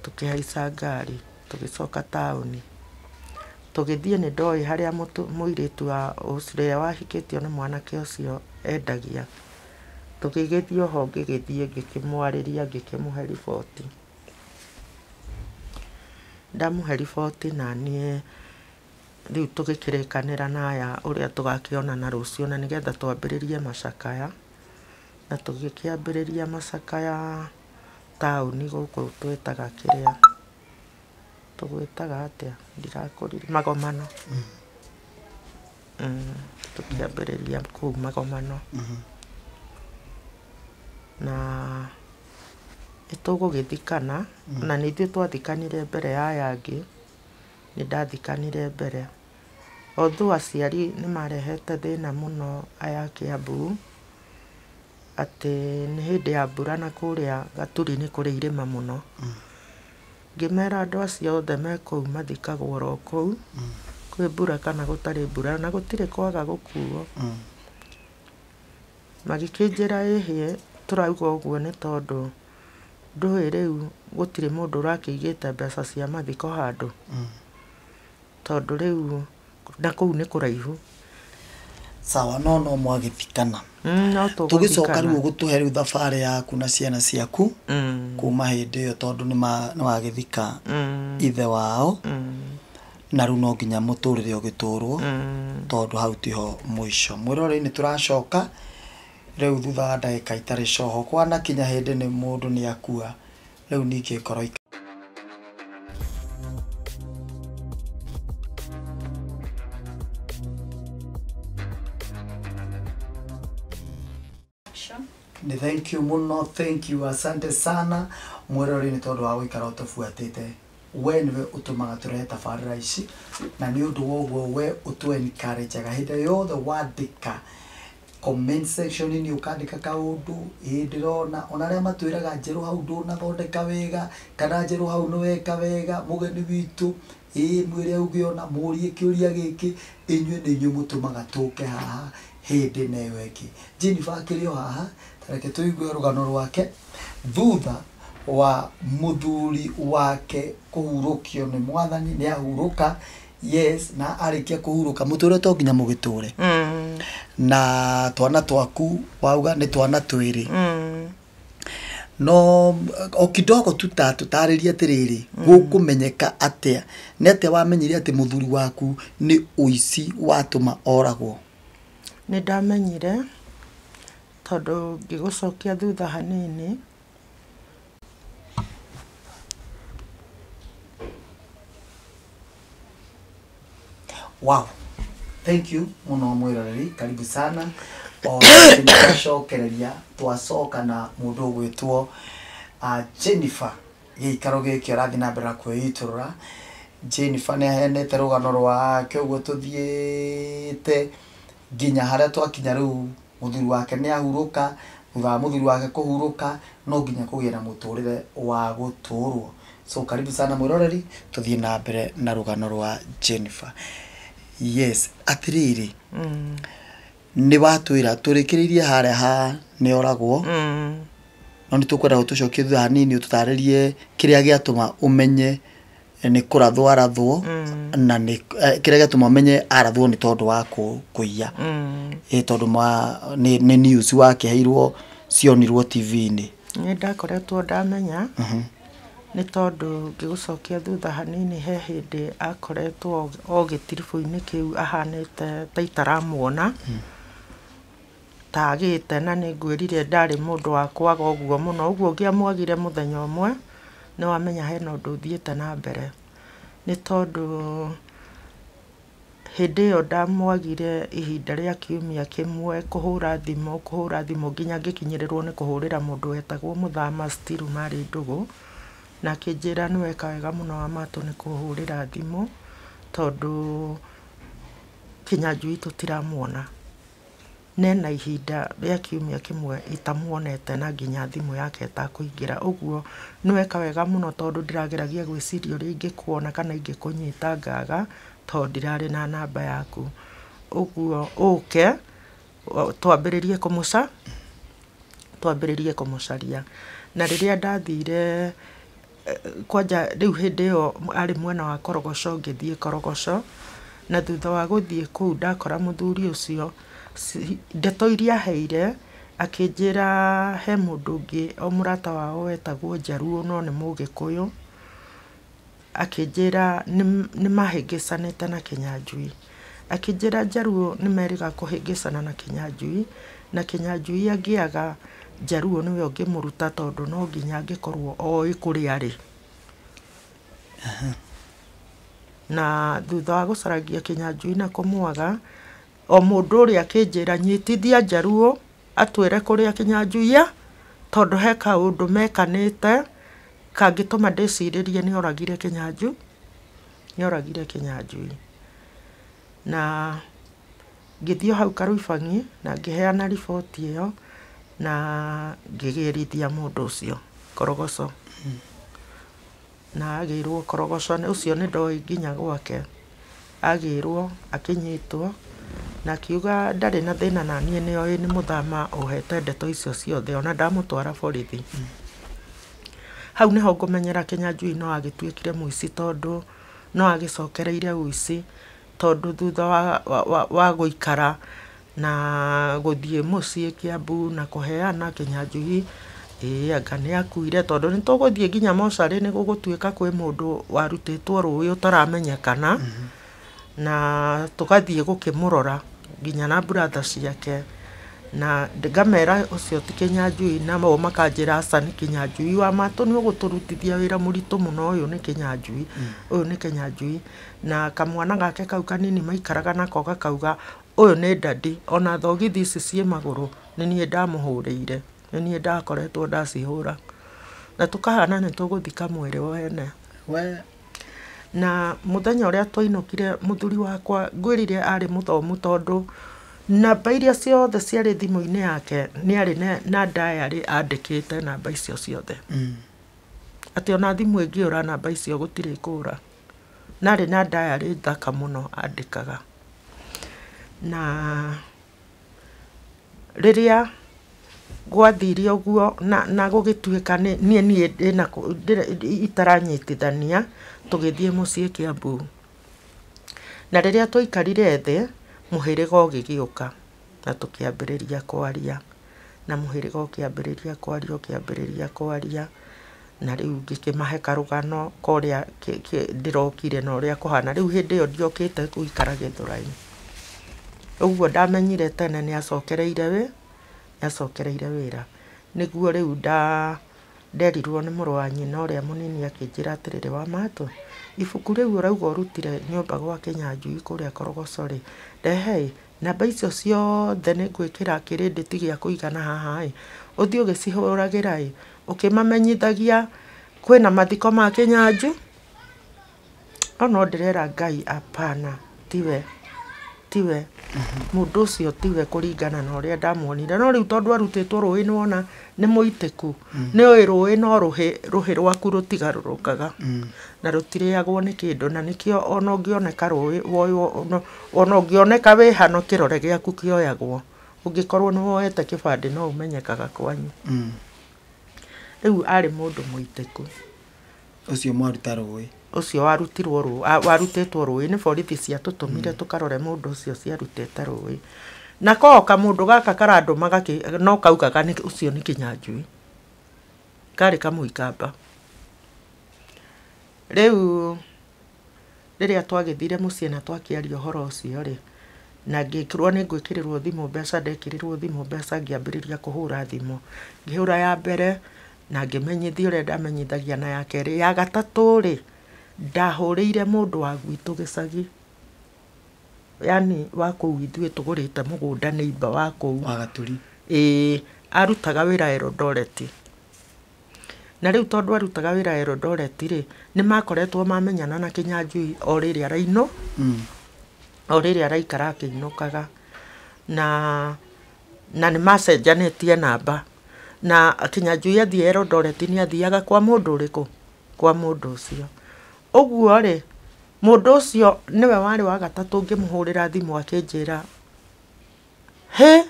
Tũkĩhaica ngari tũgĩcoka taũni. Tũgĩthiĩ nĩ ndoĩ harĩa mũirĩtu wa ũrĩa wahikĩtio nĩ mwanake ũcio endagia. Tũgĩgĩthiĩ oho ngĩgĩthiĩ ngĩkĩmwarĩria ngĩkĩmũhe riboti. Ndamũhe riboti na niĩ rĩu tũgĩkĩrĩkanĩra na aya ũrĩa tũgakĩonana rũciũ na nĩgetha twambĩrĩrie macakaya. Na tũgĩkĩambĩrĩria macakaya taũni gũkũ twĩtaga kĩrĩa tũgwĩtaga atĩa ndirakũrire Magomano. Tũkĩambĩrĩria kũu Magomano. Na nĩtũgũgĩthikana na nĩ ithuĩ twathikanire mbere ya aya angĩ. Nĩ ndathikanire mbere. Although aciari nĩ marehete thĩna mũno aya a Kiambu atĩ nĩ hĩndĩ ya mbura na kũrĩa Gaturi nĩ kũrĩ irĩma mũno. Ngĩmera andũ acio othe me kũu mathikagwo oro kũu kwĩ mbura kana gũtarĩ mbura na gũtirĩ kwaga gũkuo. Magĩkĩnjĩra ĩhĩ tũrauga ũguo nĩ tondũ ndũĩ rĩu gũtirĩ mũndũ ũrakĩigĩte mbeca cia mathiko handũ. Tondũ rĩu na kũu nĩ kũraihu. Sawa no no mwagĩthikana. No Tũgĩcoka tũgũthikana. Rĩu ũgũtũhe rĩu thabarĩ yaku na ciana ciaku kuma hĩndĩ ĩyo tondũ nĩ wagĩthika ithe wao na rĩu no nginya mũtũrĩre ũgĩtũrwo tondũ hau tiho mũico. Mwĩroreri nĩ tũracoka rĩu thutha wa ndagĩka itarĩ coho kwanakinya hĩndĩ nĩ mũndũ nĩ akua rĩu ningĩ ngoro Nĩ thank you mũno, thank you, asante sana mwĩroreri nĩ tondũ wa gũikara ũtũbuatĩte. We nĩwe ũtũmaga tũrehe tabarĩra ici, na nĩ ũndũ wa ũguo we ũtũ encourage-aga hĩndĩ yothe wandĩka comment section -inĩ, ũkandĩka kaũndũ, ĩ ndĩrona ona arĩa matwĩraga njerũ hau ndũnathondeka wega, kana njerũ hau nĩweka wega, mũgeni witũ, ĩ mwĩre auge ona mũrie kĩũria gĩkĩ, inyuĩ nĩ inyuĩ mũtũmaga tũke haha hĩndĩ na ĩyo ĩngĩ. Jennifer akĩrĩ o haha, ta reke tũigue rũgano rwake thutha wa mũthuri wake kũhurũkio nĩ mwathani. Nĩ ahurũka, yes, na arĩkia kũhurũka mũtũrĩre to nginya mũgĩtũre. Na twana twaku wauga nĩ twana twĩrĩ. No o kidogo tu ta tũtarĩrie atĩrĩrĩ, gũkũmenyeka atĩa, nĩ atĩa wamenyire atĩ mũthuri waku nĩ ũici watũma oragwo? Nĩ ndamenyire tondũ ngĩgũcokia thutha hanini. Wow, thank you mũno mwĩroreri, karibu sana. O nĩtwacokereria, twacoka na mũndũ ũgwĩtwo Jennifer. Gĩikaro gĩkĩ arathiĩ na mbere na kwĩitũrũra. Jennifer nĩ aheanĩte rũgano rwake ũguo tũthiĩte nginya harĩa twakinya rĩu mũthuri wake nĩ ahurũka. Thutha wa mũthuri wake kũhurũka no nginya kũgĩe na mũtũrĩre wa gũtũrwo. So karibu sana mwĩroreri, tũthiĩ na mbere na rũgano rwa Jennifer. Yes, atĩrĩrĩ, nĩ watwĩra tũrĩkĩrĩirie harĩa ha nĩ oragwo, no nĩ tũkwenda gũtũcokie thutha hanini ũtũtarĩrie kĩrĩa gĩatũma ũmenye nĩ kũrathwo arathwo, na nĩ kĩrĩa gĩatũma ũmenye arathwo nĩ tondũ wa kũiya. Ĩ tondũ nĩ news wakĩheirwo cionirwo TV-inĩ. Nĩ ndakoretwo ndamenya nĩ tondũ ngĩgũcokia thutha hanini he hĩndĩ akoretwo o gĩtiribũ-inĩ kĩu ahanĩte ta itaramuona, ta agĩte, na nĩ ngwĩrire ndarĩ mũndũ wa kwaga ũguo mũno, ũguo ngĩamwagire mũthenya ũmwe nĩ wamenya hena ũndũ ũthiĩte na mbere. Nĩ tondũ hĩndĩ ĩyo ndamwagire ihinda rĩa kiumia kĩmwe kũhũra thimũ nginya ngĩkinyĩrĩrwo nĩ kũhũrĩra mũndũ wetagwo Mũthama Still marĩ ndũgũ, na akĩnjĩra nĩ weka wega mũno wa matũ nĩ kũhũrĩra thimũ tondũ Kĩnyanjui tũtiramuona. Nena ihinda rĩa kiumia kĩmwe itamuonete na nginya thimũ yake ĩtakũingĩra, ũguo nĩ weka wega mũno tondũ ndĩrageragia gwĩciria ũrĩa ingĩkuona kana ingĩkũnyita ngaga tondũ ndirarĩ na namba yaku, ũguo ũke twambĩrĩrie kũmũcaria. Na rĩrĩa ndathire kwanja rĩu hĩndĩ ĩyo arĩ mwena wa Korogoco, ngĩthiĩ Korogoco, na thutha wa gũthiĩ kũu ndakora mũthuri ũcio, ndeto iria aheire akĩnjĩra he mũndũ ũngĩ o mũrata wao wetagwo Njaruo no nĩ Mũgĩkũyũ, akĩnjĩra nĩ mahĩngĩcanĩte na Kĩnyanjui. Akĩnjĩra Njaruo nĩ merĩga kũhĩngĩcana na Kĩnyanjui, na Kĩnyanjui angĩaga Njaruo nĩwe ũngĩmũruta tondũ no nginya angĩkorwo oĩ kũrĩa arĩ. Na thutha wa gũcaragia Kĩnyanjui na kũmwaga, o mũndũ ũrĩa akĩnjĩra nyitithia Njaruo atwĩre kũrĩa Kĩnyanjui tondũ he kaũndũ mekanĩte kangĩtũma ndĩcirĩrie nĩ oragire Kĩnyanjui. Na ngĩthiĩ hau Karuibang'i na ngĩheana riboti ĩyo na ngĩgĩrithia mũndũ ũcio Korogoco. Na agĩrwo Korogoco ũcio nĩ ndoĩ nginya gwake, agĩrwo akĩnyitwo na akiuga ndarĩ na thĩna na niĩ nĩoĩ nĩ Mũthama ũhete ndeto icio ciothe ona ndamũtwara borithi. Hau nĩho ngũmenyera Kĩnyanjui no agĩtuĩkire mũici tondũ no agĩcokereire ũici, tondũ thutha wa gũikara na gũthiĩ mũciĩ Kiambu na kũheana Kĩnyanjui, ĩĩ anga nĩ akuire tondũ nĩ tũgũthiĩ nginya mocarĩ nĩ gũgũtuĩka kwĩ mũndũ warutĩtwo rũĩ ũtaramenyekana, na tũgathiĩ gũkĩmũrora nginya na brother ciake, na ngamera ũcio ti Kĩnyanjui, nao makanjĩra aca nĩ Kĩnyanjui wa matũ nĩ ũgũtũrutithia wĩra mũritũ mũno, ũyũ nĩ Kĩnyanjui, ũyũ nĩ Kĩnyanjui. Na kamwana gake kau kanini maikaraga nako gakauga ũyũ nĩ dadi, ona thogithi ici ciĩ magũrũ nĩ niĩ ndamũhũrĩire, nĩ niĩ ndakoretwo ndacihũra, na tũkahana nĩ tũgũthika mwĩrĩ wene. We Na mũthenya ũrĩa twainũkire mũthuri wakwa ngwĩrire arĩ mũthomu tondũ namba iria ciothe ciarĩ thimũ-inĩ yake nĩ arĩ na diary andĩkĩte namba icio ciothe. Atĩ ona thimũ ĩngĩũra namba icio gũtirĩ kũra. Na arĩ na diary thaka mũno andĩkaga. Na rĩrĩa gwathire ũguo na gũgĩtuĩka niĩ ndĩna itaranyitithania tũgĩthiĩ mũciĩ Kiambu. Na rĩrĩa twaikarire thĩ mũhĩrĩga ũgĩgĩũka na tũkĩambĩrĩria kwaria. Na mũhĩrĩga ũkĩambĩrĩria kwaria ũkĩambĩrĩria kwaria na rĩu ngĩkĩmahe karũgano ka ũrĩa ndĩrokire na ũrĩa kũhana. Rĩu hĩndĩ ĩyo ndiokĩte gũikara Gĩthũrai. Ũguo ndamenyire tene nĩ acokereire nĩacokereire wĩra. Nĩguo rĩu nderirwo nĩ mũrũ wa nyina ũrĩa mũnini akĩnjĩra atĩrĩrĩ, Wamatũ, ibuku rĩu ũrauga ũrutire nyũmba gwa Kĩnyanjui kũrĩa Korogoco rĩ, rehe namba icio ciothe nĩ ngwĩkĩra kĩrĩndĩti gĩa kũigana haha ĩ, ũthiĩ ũgĩcihũragĩra ĩ, ũkĩmamenyithagia kwĩna mathiko ma Kĩnyanjui. No no ndĩrera Ngai apana, tiwe tiwe mũndũ ũcio tiwe kũringana na ũrĩa ndamuonire. No rĩu tondũ arutĩtwo rũĩ nĩwona nĩ mũitĩku, nĩ ũĩ rũĩ no rũhĩ rwaku rũtigarũrũkaga na rũtirĩagwo nĩ kĩndũ, na nĩkĩo ona ũngĩoneka rũĩ ona ũngĩoneka wĩ hano kĩrore gĩaku kĩoyagwo. Ũngĩkorwo nĩ woete kĩbandĩ no ũmenyekaga kwanyu. Rĩu arĩ mũndũ mũitĩku. Ũcio mwaruta rũĩ. Ũcio warutirwo rũĩ, warutĩtwo rũĩ nĩ borithi ciatũtũmire tũkarore mũndũ ũcio ciarutĩte rũĩ. Na koka mũndũ gaka karandũmaga no kaugaga nĩ ũcio nĩ Kĩnyanjui. Karĩ kamũikamba. Rĩu rĩrĩa twagĩthire mũciĩ na twakĩaria ũhoro ũcio rĩ, na ngĩkĩrwo nĩ ngwĩkĩrĩrwo thimũ mbeca, ndekĩrĩrwo thimũ mbeca ngĩambĩrĩria kũhũra thimũ. Ngĩhũra ya mbere na ngĩmenyithia ũrĩa ndamenyithagia na ya kerĩ. Ya gatatũ rĩ, ndahũrĩire mũndũ wa gwitũ gĩcagi, yani wa kũu ithuĩ tũgũrĩte mũgũnda neighbor wa kũu. Wa Gaturi. Ĩĩ, arutaga wĩra Eldoret. Na rĩu tondũ arutaga wĩra Eldoret rĩ, nĩ makoretwo mamenyana na Kĩnyanjui o rĩrĩa araino, o rĩrĩa araikara akĩinũkaga. Na nĩ macenjanĩtie namba. Na Kĩnyanjui athiĩ Eldoret nĩ athiaga kwa mũndũ ũrĩkũ? Kwa mũndũ ũcio. Ũguo rĩ, mũndũ ũcio nĩwe warĩ wa gatatũ ngĩmũhũrĩra thimũ akĩnjĩra, hĩ,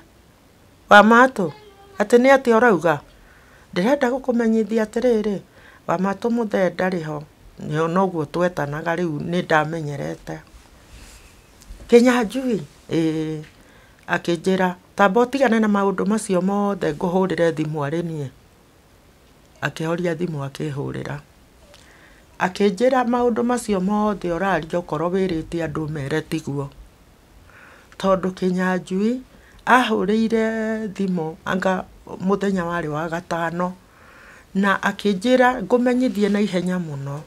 Wamatũ, atĩ nĩ atĩa ũrauga? Ndĩrenda gũkũmenyithia atĩrĩrĩ, Wamatũ mũthee ndarĩ ho. Noguo twetanaga rĩu nĩ ndamenyerete. Kĩnyanjui? Ĩĩ. Akĩnjĩra, tamba ũtigane na maũndũ macio mothe ngũhũrĩre thimũ arĩ niĩ. Akĩhoria thimũ akĩhũrĩra. Akĩnjĩra maũndũ macio mothe ũraria okorwo wĩrĩte andũ mere tiguo. Tondũ Kĩnyanjui ahũrĩire thimũ anga mũthenya warĩ wa gatano na akĩnjĩra ngũmenyithie na ihenya mũno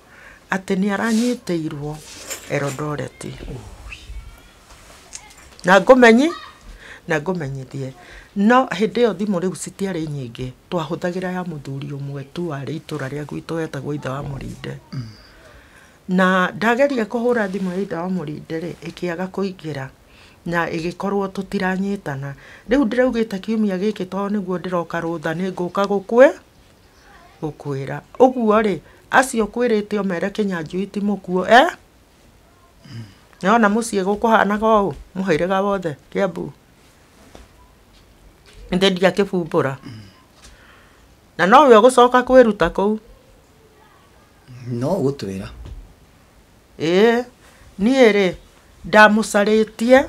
atĩ nĩ aranyitĩirwo Eldoret. Na ngũmenyithie. No hĩndĩ ĩyo thimũ rĩu citiarĩ nyingĩ, twahũthagĩra ya mũthuri ũmwe tu warĩ itũra rĩa gwitũ wetagwo Ithe wa Mũrinde. Na ndageria kũhũra thimũ ya Ithe wa Mũrinde rĩ, ĩkĩaga kũingĩra na ĩgĩkorwo tũtiranyitana. Rĩu ndĩraugĩte kiumia gĩkĩ tondũ nĩguo ndĩroka rũtha nĩ ngũka gũkwĩra. Ũguo rĩ, acio kwĩrĩte ũmere Kĩnyanjui ti mũkuo, eh? Nĩwona mũciĩ gũkũhanaga ũũ, mũhĩrĩga wothe Kiambu. Nĩ ndiakĩbumbũra. Na nowe ũgũcoka kwĩruta kũu. No ũgũtwĩra. Ĩĩ, niĩ rĩ, ndamũcarĩtie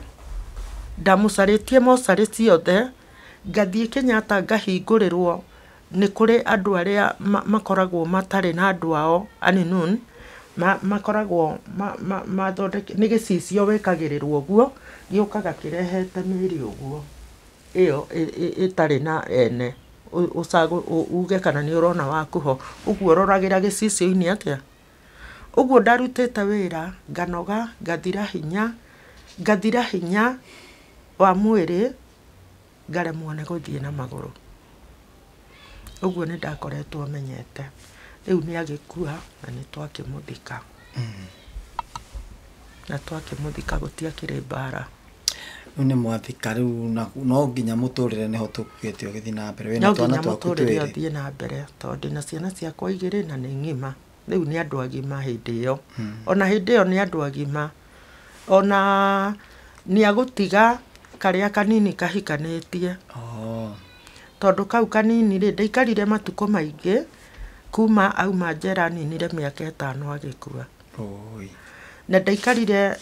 mocarĩ ciothe, ngathiĩ Kenyatta ngahingũrĩrwo nĩ kũrĩ andũ arĩa makoragwo matarĩ na andũ ao aninun, makoragwo mathondeke nĩ gĩcicio wĩkagĩrĩrwo ũguo, gĩũkaga kĩrehete mĩĩrĩ ũguo. Ĩyo ĩtarĩ na ene, uge kana nĩ ũrona waku ho, ũguo ũroragĩra gĩcicio-inĩ atĩa? Ũguo ndarutĩte wĩra, nganoga, ngathira hinya wa mwĩrĩ, ngaremwo nĩ gũthiĩ na magũrũ. Ũguo nĩ ndakoretwo menyete. Rĩu nĩ agĩkua na nĩ twakĩmũthika. Na twakĩmũthika gũtiakĩrĩ mbara. Rĩu nĩ mwathika rĩu na no nginya mũtũrĩre nĩho tũkugĩte ũgĩthiĩ na mbere wĩna No twana nginya twaku mũtũrĩre twĩrĩ. ũthiĩ na mbere tondũ ndĩna ciana ciakwa igĩrĩ na nĩ ng'ima. Rĩu nĩ andũ agima hĩndĩ ĩyo. Ona hĩndĩ ĩyo nĩ andũ agima. Ona nĩ agũtiga karĩa kanini kahikanĩtie. Oh. Tondũ kau kanini rĩ, ndaikarire matukũ maingĩ kuma auma njera ninire mĩaka 5 agĩkua. Oi. Na ndaikarire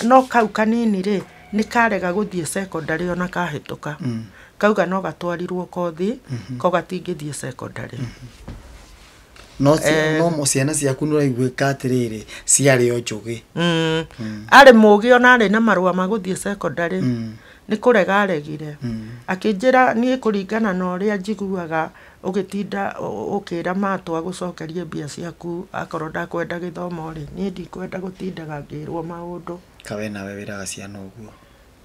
no kau kanini rĩ, nĩ karega gũthiĩ secondary ona kahĩtũka. Kauga no gatwarirwo kothi, ko gatingĩthiĩ secondary. No no ciana ciaku nĩ ũraiguĩka atĩrĩrĩ ciarĩ o njũgĩ. Arĩ mũgĩ ona arĩ na marũa ma gũthiĩ secondary. Nĩ kũrega aregire. Akĩnjĩra niĩ kũringana na ũrĩa njiguaga ũgĩtinda ũkĩra matwa gũcokerie mbia ciaku akorwo ndakwenda gĩthomo rĩ, niĩ ndikwenda gũtindaga ngĩrwo maũndũ. Kawe nawe wĩraga ciana ũguo.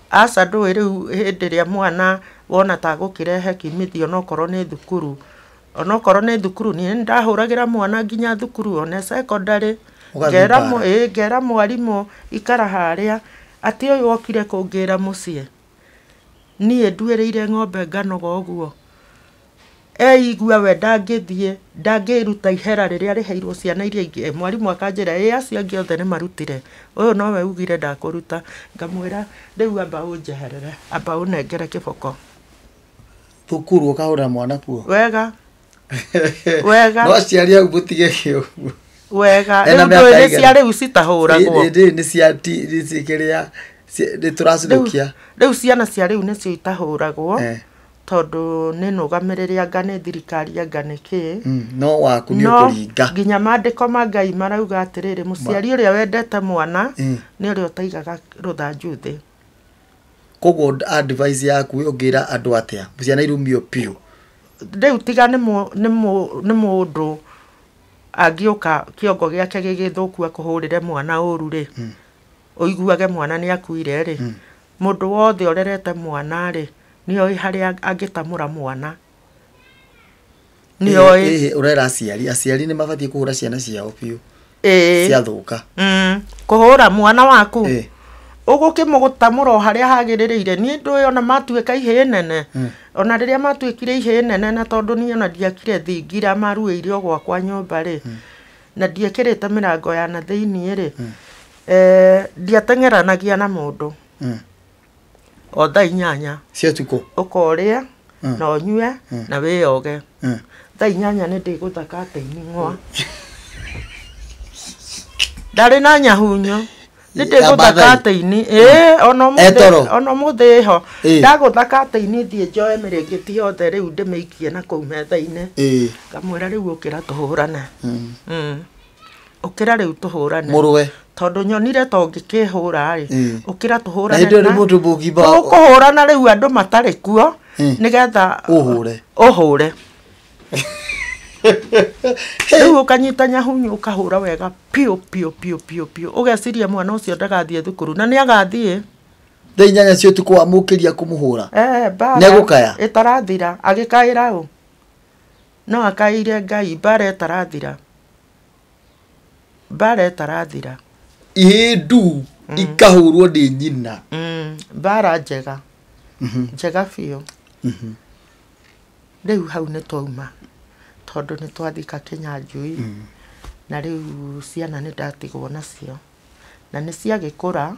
Aca ndũĩ rĩu hĩndĩ ĩrĩa mwana wona ta gũkĩrehe kimithio onokorwo nĩ thukuru. Onokorwo nĩ thukuru niĩ nĩndahũragĩra mwana nginya thukuru one secondary. Ũgathiĩ mbara. Ngera mwarimũ ikara harĩa atĩ ũyũ okire kũngĩra mũciĩ. Niĩ nduĩrĩire ng'ombe nganoga ũguo. Eigua we ndangĩthiĩ, ndangĩruta ihera rĩrĩa rĩheirwo ciana iria ingĩ. Mwarimũ akanjĩra ĩ acio angĩ othe nĩ marutire. Ũyũ nowe ugire ndakũruta. Ngamwĩra rĩu amba ũnjeherere, amba ũnengere kĩboko. Thukuru ũkahũra mwana kuo. Wega. Wega. No aciari au mũtige ũguo. Wega. Ena Rĩu mĩaka ndũĩ nĩ ĩigana? cia rĩu citahũragwo. Nĩ cia ti nĩ kĩrĩa nĩ tũracithũkia. Rĩu ciana cia rĩu nĩcio itahũragwo. Tondũ nĩ nũgamĩrĩre anga nĩ thirikari anga nĩ kĩ. No waku nĩ No ũkũringa. nginya maandĩko ma Ngai marauga atĩrĩrĩ, mũciari ũrĩa wendete mwana nĩ ũrĩa ũtaigaga rũthanju thĩ. Koguo advice yaku ũngĩra andũ atĩa? Ciana irumio biũ. Rĩu tiga nĩ mũndũ angĩũka kĩongo gĩake gĩgĩthũku akũhũrĩre mwana ũru rĩ, ũiguage mwana nĩ akuire rĩ, mũndũ wothe ũrerete mwana rĩ, nĩoĩ harĩa angĩtamũra mwana. Nĩoĩ. Ũrera aciari, aciari nĩ mabatiĩ kũhũra ciana ciao biũ. Ciathũka. Kũhũra mwana waku. Ũgũkĩmũtamũra o harĩa hagĩrĩrĩire. Niĩ ndũĩ ona matuĩka ihĩĩ nene. Ona rĩrĩa matuĩkire ihĩĩ nene na tondũ niĩ ona ndiakire thingira maruĩire o gwakwa nyũmba rĩ, na ndiekĩrĩte mĩrango ya na thĩiniĩ rĩ, ndiateng'eranagia na mũndũ. O thaa 8. Cia ũtukũ. Ũkorĩa, na ũnyue, na wĩyoge. Thaa 8 nĩ ndĩgũtha katĩini ng'wa. Ndarĩ na nyahunyo. Nĩ ndĩgũtha katĩini. Ona ũmũthĩ ĩho. Ndagũtha katĩini thiĩ njoe mĩrĩngĩti yothe rĩu ndĩmĩikie na kũu metha-inĩ. Ngamwĩra rĩu ũkĩra tũhũrane. Ũkĩra rĩu tũhũrane. Mũrũe. Tondũ nyonire ta ũngĩkĩhũra rĩ, ũkĩra tũhũrane. Na hĩndĩ ĩyo nĩ mũndũ mũgima. Tũkũhũrana rĩu andũ matarĩ kuo, nĩgetha ũhũre. Ũhũre. Rĩu ũkanyita nyahunyu ũkahũra wega piũ piũ piũ piũ piũ. Ũgeciria mwana ũcio ndagathiĩ thukuru na nĩ agathiĩ. Thaa 8 cia ũtukũ wamũkĩria kũmũhũra. Mbara Nĩegũkaya? ĩtarathira, agĩkaĩra ũ? No akaĩire Ngai, mbara ĩtarathira. Mbara ĩtarathira. Ihĩndu ikahũrwo nĩ nyina. Mbara njega. Njega biũ. Rĩu hau nĩ twauma. Tondũ nĩ twathika Kĩnyanjui. Na rĩu ciana nĩ ndatigwo nacio. Na nĩ ciagĩkũra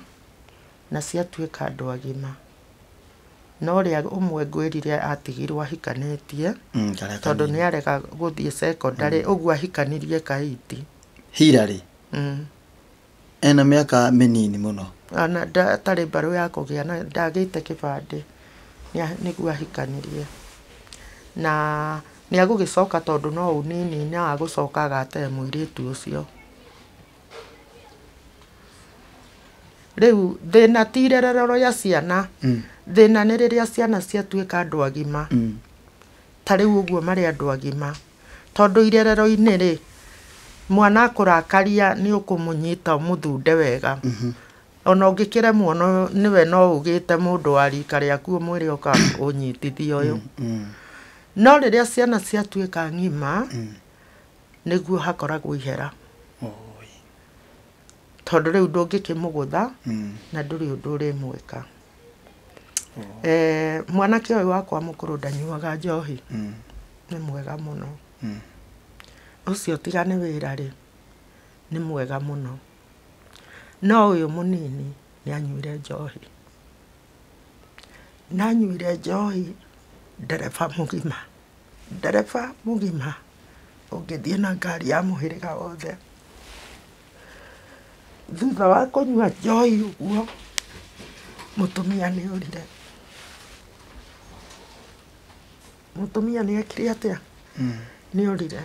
na ciatuĩka andũ agima. No ũrĩa ũmwe ngwĩrire atigirwo ahikanĩtie, tondũ nĩ arega gũthiĩ secondary, ũguo ahikanirie Kaiti. Hilary. Ena mĩaka mĩnini mũno. Ona atarĩ mbarũ ya kũgĩa na ndagĩte kĩbandĩ. Nĩguo ahikanirie. Na nĩ agũgĩcoka tondũ no ũnini na agũcoka agatee mũirĩtu ũcio. Rĩu thĩna ti irerero rĩa ciana. Thĩna nĩ rĩrĩa ciana ciatuĩka andũ agima. Ta rĩu ũguo marĩ andũ agima. Tondũ irerero-inĩ rĩ, mwana akũrakaria nĩ ũkũmũnyita ũmũthunde wega. Ona ũngĩkĩremwo nĩwe no ũgĩte mũndũ wa rika rĩaku ũmwĩre ũka ũnyitithie ũyũ. No rĩrĩa ciana ciatuĩka ng'ima, nĩguo hakoragwo ihera. Tondũ rĩu ndũngĩkĩmũgũtha na ndũrĩ ũndũ ũrĩmwĩka. Mwanake ũyũ wakwa mũkũrũ ndanyuaga njohi. Nĩ mwega mũno. Ũcio tiga nĩ wĩra rĩ, nĩ mwega mũno. No ũyũ mũnini nĩ anyuire njohi. Na anyuire njohi ndereba mũgima. Ndereba mũgima ũngĩthiĩ na ngari ya mũhĩrĩga wothe. Thutha wa kũnyua njohi ũguo, mũtumia nĩ orire. Mũtumia nĩ ekire atĩa? Nĩ orire.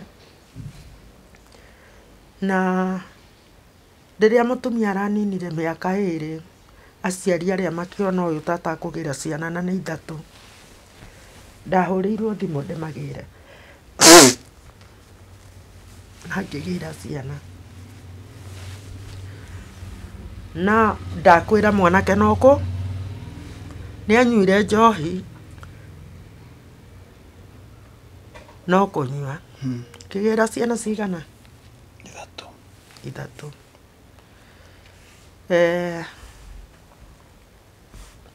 Na rĩrĩa mũtumia araninire mĩaka 2, aciari arĩa makĩona ũyũ tata akũgĩra ciana na nĩ 3, ndahũrĩirwo thimũ ndĩmagĩre. Na ngĩgĩra ciana. Na ndakwĩra mwanake nokũ, nĩ anyuire njohi no kũnyua. Kĩgĩra ciana cigana? 3.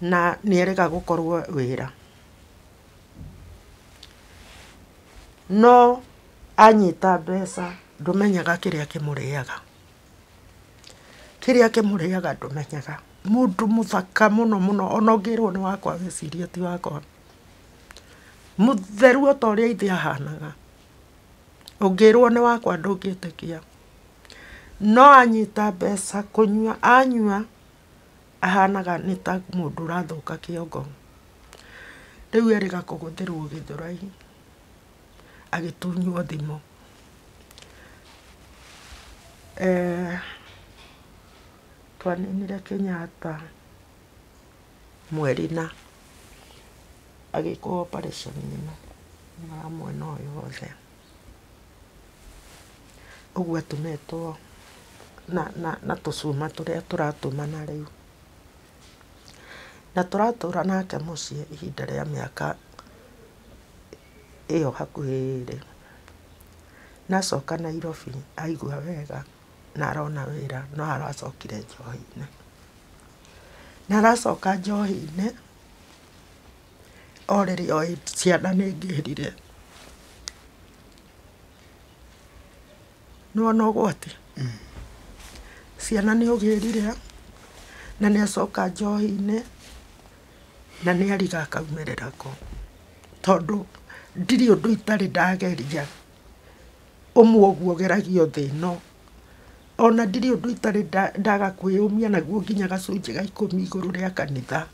Na nĩ erĩga gũkorwo wĩra. No anyita mbeca ndũmenyaga kĩrĩa kĩmũrĩaga. Kĩrĩa kĩmũrĩaga ndũmenyaga. Mũndũ mũthaka mũno mũno, ona ũngĩrwo nĩ wakwa wĩcirie ti wakwa. Mũtheru o ta ũrĩa ithe ahanaga. Ũngĩrwo nĩ wakwa ndũngĩtĩkia. No anyita mbeca kũnyua, anyua ahanaga nĩ ta mũndũ ũrathũka kĩongo. Rĩu erĩga kũgũthĩrwo Gĩthũrai, agĩtunywo thimũ. Twaninire Kenyatta mweri na agĩkwo operation ĩno ya mwena ũyũ wothe. Ũguo atumĩtwo na tũcuma tũrĩa tũratumana rĩu. Na tũratũra nake mũciĩ ihinda rĩa mĩaka ĩyo hakuhĩ 2. Na acoka Nairobi aigua wega na arona wĩra no aracokire njohi-inĩ. Na aracoka njohi-inĩ o rĩrĩa oĩ ciana nĩ ngĩrire. Nĩwona ũgwati? Ciana nĩ ũgĩrire na nĩ acoka njohi-inĩ na nĩ ariga akaumĩrĩra kũ. Tondũ ndirĩ ũndũ itarĩ ndageria ũmwe ũguo ũgeragio thĩ ĩno. Ona ndirĩ ũndũ itarĩ ndaga kwĩyũmia naguo nginya gacunjĩ ga 10 igũrũ rĩa kanitha,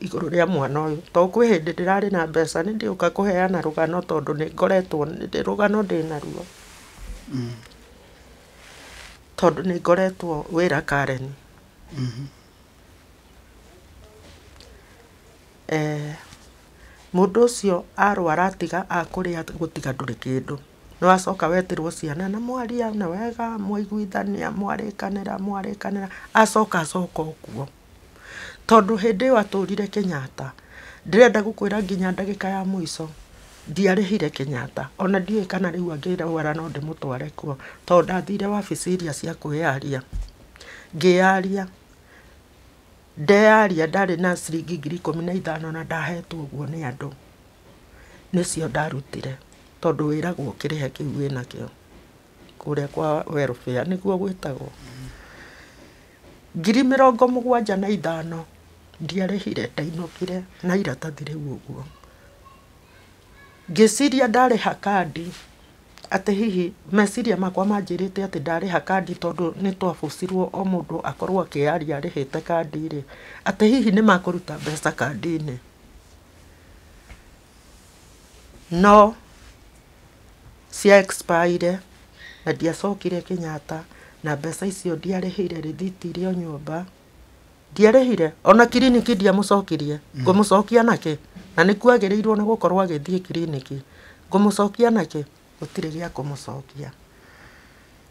igũrũ rĩa mwana ũyũ. Tondũ kwĩ hĩndĩ ndĩrarĩ na mbeca nĩ ndĩũka kũheana rũgano tondũ nĩ ngoretwo rũgano ndĩnaruo. Tondũ nĩ ngoretwo wĩra Karen. Mũndũ ũcio arwara atiga akũrĩa gũtiga ndũrĩ kĩndũ. Nĩ wacoka wetĩrwo ciana na mwaria na wega mwaiguithania mwarĩkanĩra acoka acoka ũguo. Tondũ hĩndĩ ĩyo atũrire Kenyatta, ndĩrenda gũkwĩra nginya ndagĩka ya mũico ndiarĩhire Kenyatta. Ona ndiũĩ kana rĩu angĩrwara no ndĩmũtware kuo. Tondũ ndathire wabici iria cia kwĩyaria. Ngĩyaria. Ndeyaria ndarĩ na ciringi 15,000 na ndahetwo ũguo nĩ andũ. Nĩcio ndarutire. Tondũ wĩragwo ũkĩrĩhe kĩu wĩnakĩo. Kũrĩa kwa welfare nĩguo gwĩtagwo. 75,000 ndiarĩhire, ndainũkire na iratathi rĩu ũguo. Ngĩciria ndarĩha kandi atĩ hihi meciria makwa manjĩrĩte atĩ ndarĩha kandi tondũ nĩ twabucirwo o mũndũ akorwo akĩaria arĩhĩte kandi rĩ, atĩ hihi nĩ makũruta mbeca kandi-inĩ. No cia expire na ndiacokire Kenyatta na mbeca icio ndiarĩhire rĩthiti irĩ o nyũmba. Ndiarĩhire ona kiriniki ndiamũcokirie. Ngũmũcokia nakĩ? Na nĩ kwagĩrĩirwo nĩ gũkorwo agĩthiĩ kiriniki. Ngũmũcokia nakĩ? Gũtirĩ gĩa kũmũcokia.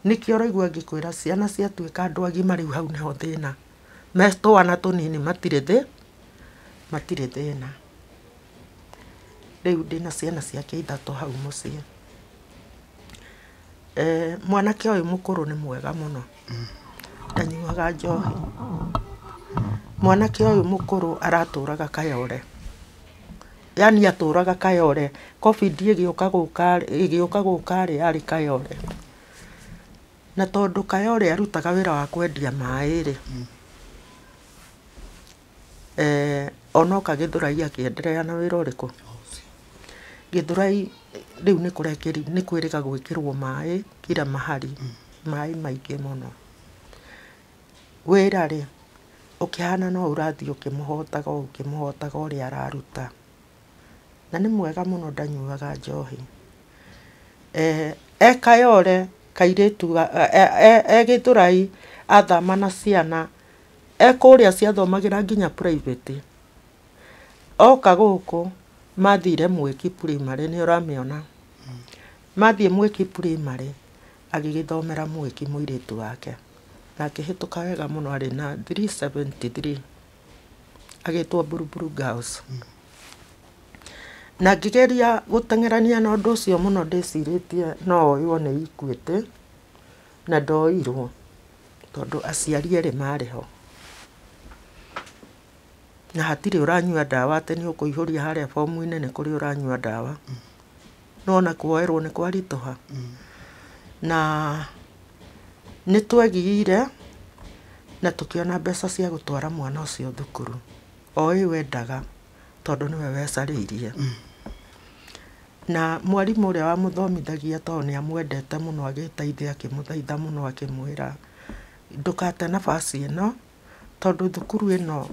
Nĩkĩo ũraigua ngĩkwĩra ciana ciatuĩka andũ agima rĩu hau nĩho thĩna. Me twana tũnini matirĩ thĩna. Rĩu ndĩna ciana ciake 3 hau mũciĩ. Mwanake ũyũ mũkũrũ nĩ mwega mũno. Ndanyuaga njohi. Mwanake ũyũ mũkũrũ aratũraga Kayore. Yani atũraga Kayore. Covid ĩgĩũka gũka rĩ arĩ Kayore. Na tondũ Kayore arutaga wĩra wa kwendia maĩ rĩ, onoka Gĩthũrai akĩenderea na wĩra ũrĩkũ? Gĩthũrai rĩu nĩ kwĩrĩga gwĩkĩrwo maĩ kila mahali, maĩ maingĩ mũno. Wĩra rĩ, ũkĩhana no ũrathiĩ ũkĩmũhotaga ũkĩmũhotaga ũrĩa araruta. Na nĩ mwega mũno ndanyuaga njohi. E Kayore kairĩtu e Gĩthũrai athama na ciana, e kũrĩa ciathomagĩra nginya private. Oka gũkũ mathire Mwĩki primary, nĩ ũramĩona. Mathiĩ Mwĩki primary agĩgĩthomera Mwĩki mũirĩtu wake. Na akĩhĩtũka wega mũno arĩ na 373 agĩtwo Buruburu Girls. Na ngĩgeria gũteng'erania na ũndũ ũcio mũno ndĩcirĩtie no oywo nĩ Equity na ndoirwo tondũ aciari erĩ marĩ ho. Na hatirĩ ũranyua ndawa atĩ nĩ ũkũihũria harĩa bomu-inĩ nĩ kũrĩ ũranyua ndawa. No ona kuoerwo nĩ kwaritũha. Na nĩ twegiire na tũkĩona mbeca cia gũtwara mwana ũcio thukuru. O ĩ wendaga tondũ nĩwe wecarĩirie. Na mwarimũ ũrĩa wamũthomithagia tondũ nĩ amwendete mũno agĩta ithe akĩmũthaitha mũno akĩmwĩra ndũkate nafasi ĩno tondũ thukuru ĩno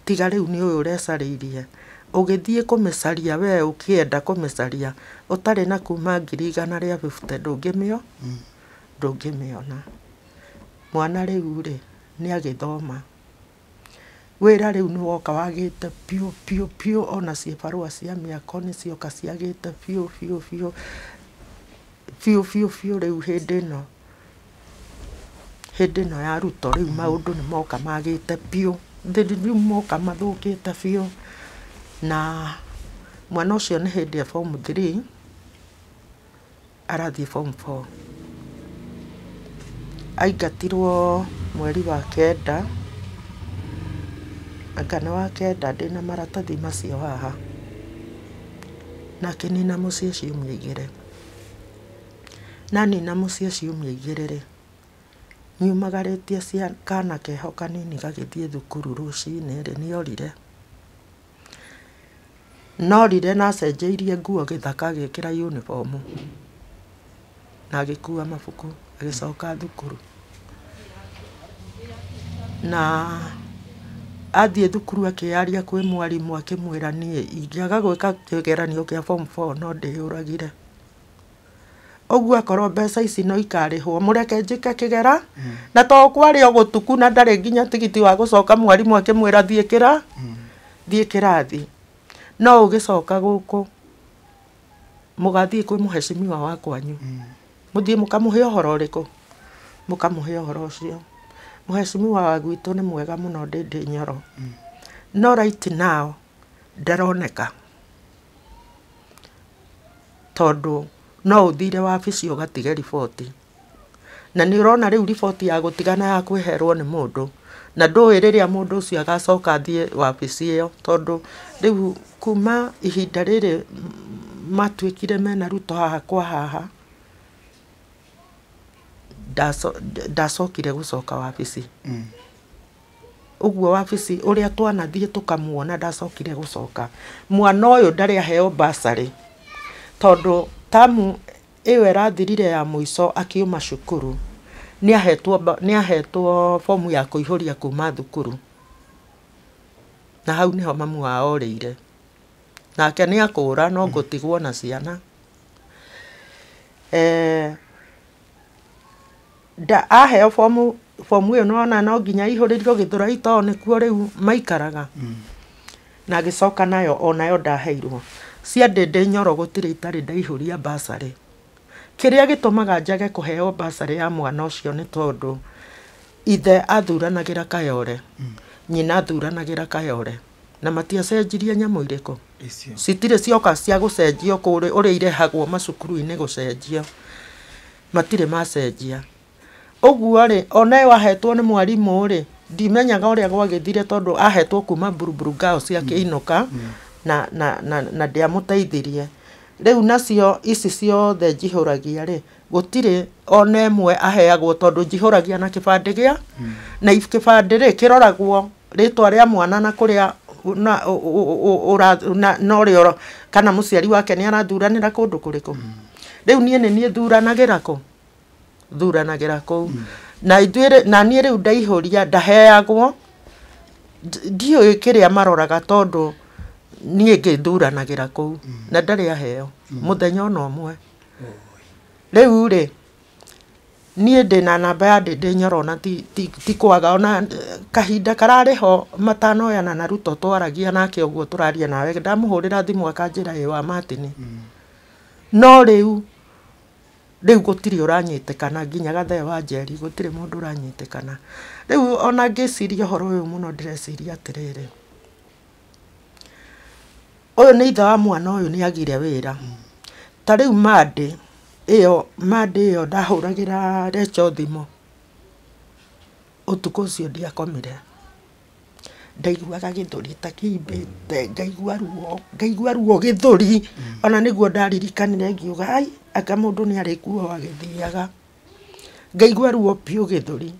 tiga rĩu nĩ ũyũ ũrecarĩirie. Ũgĩthiĩ kũmĩcaria we ũkĩenda kũmĩcaria ũtarĩ na kuma 150,000 ndũngĩmĩona. Mwana rĩu rĩ nĩ agĩthoma. Wĩra rĩu nĩ woka wagĩte piũ piũ piũ, ona cibarũa cia mĩako nĩ cioka ciagĩte piũ piũ piũ piũ piũ piũ. Rĩu hĩndĩ ĩno ya Ruto rĩu maũndũ nĩ moka magĩte piũ, rĩu moka mathũkĩte biũ. Na mwana ũcio nĩ hĩndĩ ya form 3 arathiĩ form 4. Aingatirwo mweri wa kenda, anga nĩ wa kenda, ndĩna maratathi macio haha. Na akĩnina mũciĩ ciumia igĩrĩ. Na nina mũciĩ ciumia igĩrĩ rĩ, nyumagarĩtie kana keho kanini gagĩthiĩ thukuru rũcinĩ rĩ, nĩorire. Norire na acenjeirie nguo gĩthaka agĩkĩra uniform na agĩkua mabuku agĩcoka thukuru. Na athiĩ thukuru akĩaria kwĩ mwarimũ akĩmwĩra niĩ ingĩaga gwĩka kĩgeranio kĩa form 4 no ndĩyũragire. Ũguo akorwo mbeca ici no ikarĩhwo mũreke njĩke kĩgera, na to kwarĩ o gũtuku na ndarĩ nginya tigiti wa gũcoka, mwarimũ akĩmwĩra thiĩ kĩrathi. No ũgĩcoka gũkũ mũgathiĩ kwĩ mũhecimiwa wa kwanyu, mũthiĩ mũkamũhe ũhoro ũrĩkũ? Mũkamũhe ũhoro ũcio. Mũhecimiwa wa gwitũ nĩ mwega mũno Ndĩndĩ Nyoro. No right now ndaroneka tondũ no ũthire wabici ũgatige riboti. Na nĩ ũrona rĩu riboti ya gũtigana ya kwĩherwo nĩ mũndũ, na ndũĩ rĩrĩa mũndũ ũcio agacoka athiĩ wabici ĩyo, tondũ rĩu kuma ihinda rĩrĩ matuĩkire mena Ruto haha kwa haha, ndacokire gũcoka wabici. Ũguo wabici ũrĩa twanathiĩ tũkamuona ndacokire gũcoka. Mwana ũyũ ndarĩ aheo bursary tondũ tamu ĩyo ĩrathirire ya mũico akiuma cukuru nĩ ahetwo fomu ya kũihũria kuma thukuru. Na hau nĩho mamu wao orĩire. Nake nĩ akũra no ngũtigwo na ciana. Aheo fomu ĩyo nĩwona no nginya ihũrĩrio Gĩthũrai tondũ nĩkuo rĩu maikaraga. Na agĩcoka nayo onayo ndaheirwo. Cia Ndĩndĩ Nyoro gũtirĩ itarĩ ndaihũria bursary. Kĩrĩa gĩtũmaga njage kũheo bursary ya mwana ũcio nĩ tondũ ithe athuranagĩra Kayore, nyina athuranagĩra Kayore, na matiacenjirie nyamũ irĩkũ. Citirĩ cioka cia gũcenjio kũrĩ ũrĩa irehagwo macukuru-inĩ gũcenjio. Matirĩ macenjia. Ũguo rĩ ona ĩyo ahetwo nĩ mwarimũ rĩ ndimenyaga ũrĩa gwagĩthire tondũ ahetwo kuma Buruburu Girls akĩinũka na ndiamũteithirie. Rĩu nacio ici ciothe njihũragia rĩ gũtirĩ ona ĩmwe aheagwo tondũ njihũragia na kĩbandĩ gĩa na kĩbandĩ rĩ kĩroragwo rĩtwa rĩa mwana na kũrĩa na na ũrĩa kana mũciari wake nĩ arathuranĩra kũndũ kũrĩkũ. Rĩu niĩ nĩ niĩ thuranagĩra kũ thuranagĩra kũu na ithuĩ na niĩ rĩu ndaihũria ndaheagwo ndiũĩ kĩrĩa maroraga tondũ niĩ ngĩthuranagĩra kũu na ndarĩ aheo mũthenya ona ũmwe. Rĩu rĩ niĩ ndĩna namba ya Ndĩndĩ Nyoro na ti kwaga ona kahinda kararĩ ho matanoyana na Ruto twaragia nake ũguo tũraria nawe ndamũhũrĩra thimũ akanjĩra ĩ wa Martin. No rĩu gũtirĩ ũranyitĩkana nginya Gathee wa Njeri gũtirĩ mũndũ ũranyitĩkana. Rĩu ona ngĩciria ũhoro ũyũ mũno ndĩreciria atĩrĩrĩ ũyũ nĩ ithe wa mwana ũyũ nĩ agire wĩra. Ta rĩu Monday ĩyo ndahũragĩra Recho thimũ ũtukũ ũcio ndiakomire. Ndaiguaga gĩthũri ta kĩimbĩte ngaigua ruo gĩthũri ona nĩguo ndaririkanire ngiuga ai anga mũndũ nĩ arĩkuo agĩthiaga. Ngaigua ruo biũ gĩthũri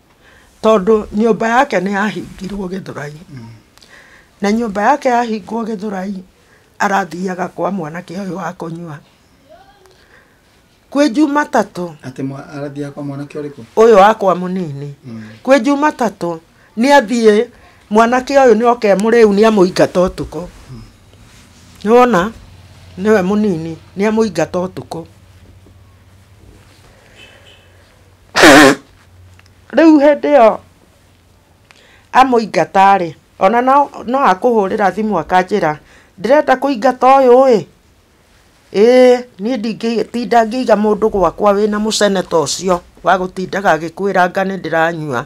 tondũ nyũmba yake nĩ yahingirwo Gĩthũrai. Na nyũmba yake yahingwo Gĩthũrai arathiaga kwa mwanake ũyũ wa kũnyua. Kwĩ Jumatatũ atĩ arathiaga kwa mwanake ũrĩkũ? Ũyũ wakwa mũnini. Kwĩ Jumatatũ nĩ athiĩ mwanake ũyũ nĩ oke mũrĩu nĩ amũingata ũtukũ. Nĩwona nĩwe mũnini nĩ amũingata ũtukũ. Rĩu hĩndĩ ĩyo amũingata rĩ ona no akũhũrĩra thimũ akanjĩra ndĩrenda kũingata ũyũ ĩ ĩĩ niĩ ndingĩtinda ngĩiga mũndũ gwakwa wĩna mũceneta ũcio wa gũtindaga agĩkwĩra anga nĩ ndĩranyua.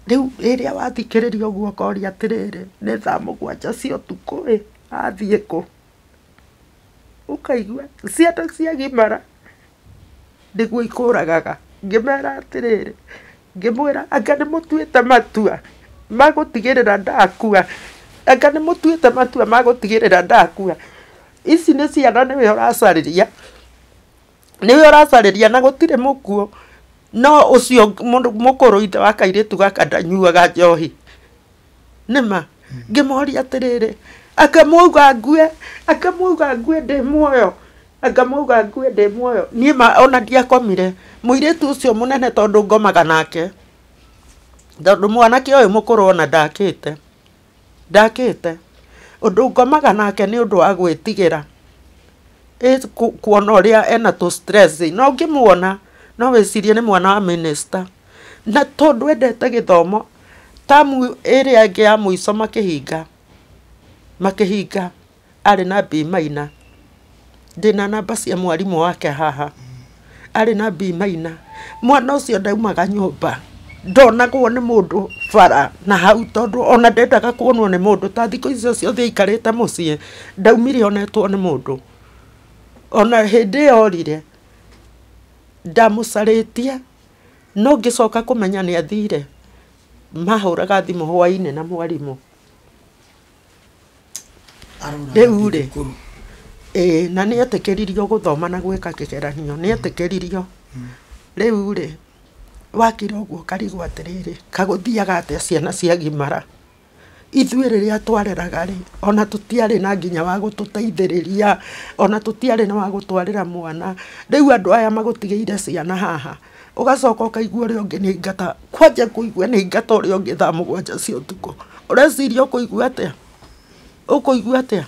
Rĩu rĩrĩa wathikĩrĩria ũguo ũkoria atĩrĩrĩ nĩ thaa mũgwanja cia ũtukũ ĩ athiĩ kũ? Ũkaigua ciana ciagimara nĩguo ikũragaga. Ngĩmera atĩrĩrĩ ngĩmwĩra anga nĩ mũtuĩte matua ma gũtigĩrĩra ndakua anga nĩ mũtuĩte matua ma gũtigĩrĩra ndakua. Ici nĩ ciana nĩwe ũracarĩria na gũtirĩ mũkuo. No ũcio mũkũrũ ithe wa kairĩtu gaka ndanyuaga njohi. Nĩma ngĩmoria atĩrĩrĩ anga mwauga ngue ndĩ muoyo anga mwauga ngue ndĩ muoyo. Niĩ ma ona ndiakomire mũirĩtu ũcio mũnene tondũ ngomaga nake tondũ mwanake ũyũ mũkũrũ ona ndakĩte ũndũ ngomaga nake nĩ ũndũ wa gwĩtigĩra kuona ũrĩa ena tũ stress no ũngĩmuona no wĩcirie nĩ mwana wa minister. Na tondũ endete gĩthomo tamu ĩrĩa ĩngĩ ya mũico makĩhinga arĩ na B minor. Ndĩna namba cia mwarimũ wake haha arĩ na B minor. Mwana ũcio ndaumaga nyũmba ndonagwo nĩ mũndũ bara na hau tondũ ona ndendaga kuonwo nĩ mũndũ ta thikũ icio ciothe aikarĩte mũciĩ ndaumire onetwo nĩ mũndũ. Ona hĩndĩ ĩyo orire ndamũcarĩtie no ngĩcoka kũmenya nĩ athire mahũraga thimũ hwainĩ na mwarimũ. Rĩu rĩ ĩĩ na nĩ etĩkĩririo gũthoma na gwĩka kĩgeranio nĩ etĩkĩririo. Rĩu rĩ wakira ũguo ũkarigwo atĩrĩrĩ kagũthiaga atĩa ciana ciagimara. Ithuĩ rĩrĩa twareraga rĩ ona tũtiarĩ na nginya wa gũtũteithĩrĩria ona tũtiarĩ na wa gũtwarĩra mwana. Rĩu andũ aya magũtigĩire ciana haha ũgacoka ũkaigua ũrĩa ũngĩ nĩ aingata kwanja kũigua nĩ aingata ũrĩa ũngĩ thaa mũgwanja cia ũtukũ. Ũreciria ũkũigua atĩa? Ũkũigua atĩa?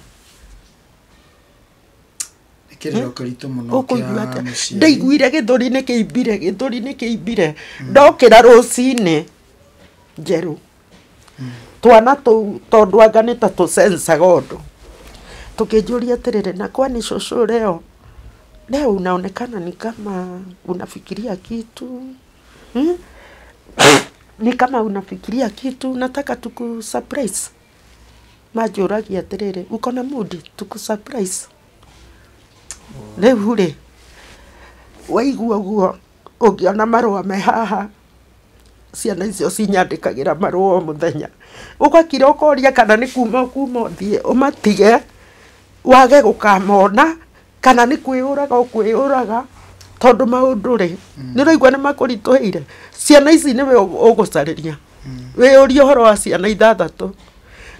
Kĩrĩro kĩritũ mũno kĩa mũciari. Ndaiguire gĩthũri nĩ kĩimbire ndokĩra rũcinĩ njerũ twana tũu tondũ anga nĩ ta tũcencaga ũndũ tũkĩnjũria atĩrĩrĩ na kwani cũcũ leo unaonekana ni kama unafikiria kitu ni kama unafikiria kitu nataka tuku surprise. Manjũragia atĩrĩrĩ uko na mood tuku surprise. Rĩu rĩ waigua ũguo Ũngĩona marũa me haha, ciana icio cinyandĩkagĩra marũa o mũthenya. Ũgakira ũkoria kana nĩ kuma kuma ũthiĩ ũmatige wage gũkamona kana nĩ kwĩyũraga ũkwĩyũraga tondũ maũndũ rĩ nĩ ũraigua nĩ makũritũhĩire. Ciana ici nĩwe ũgũcarĩria, wĩyũrie ũhoro wa ciana ithathatũ,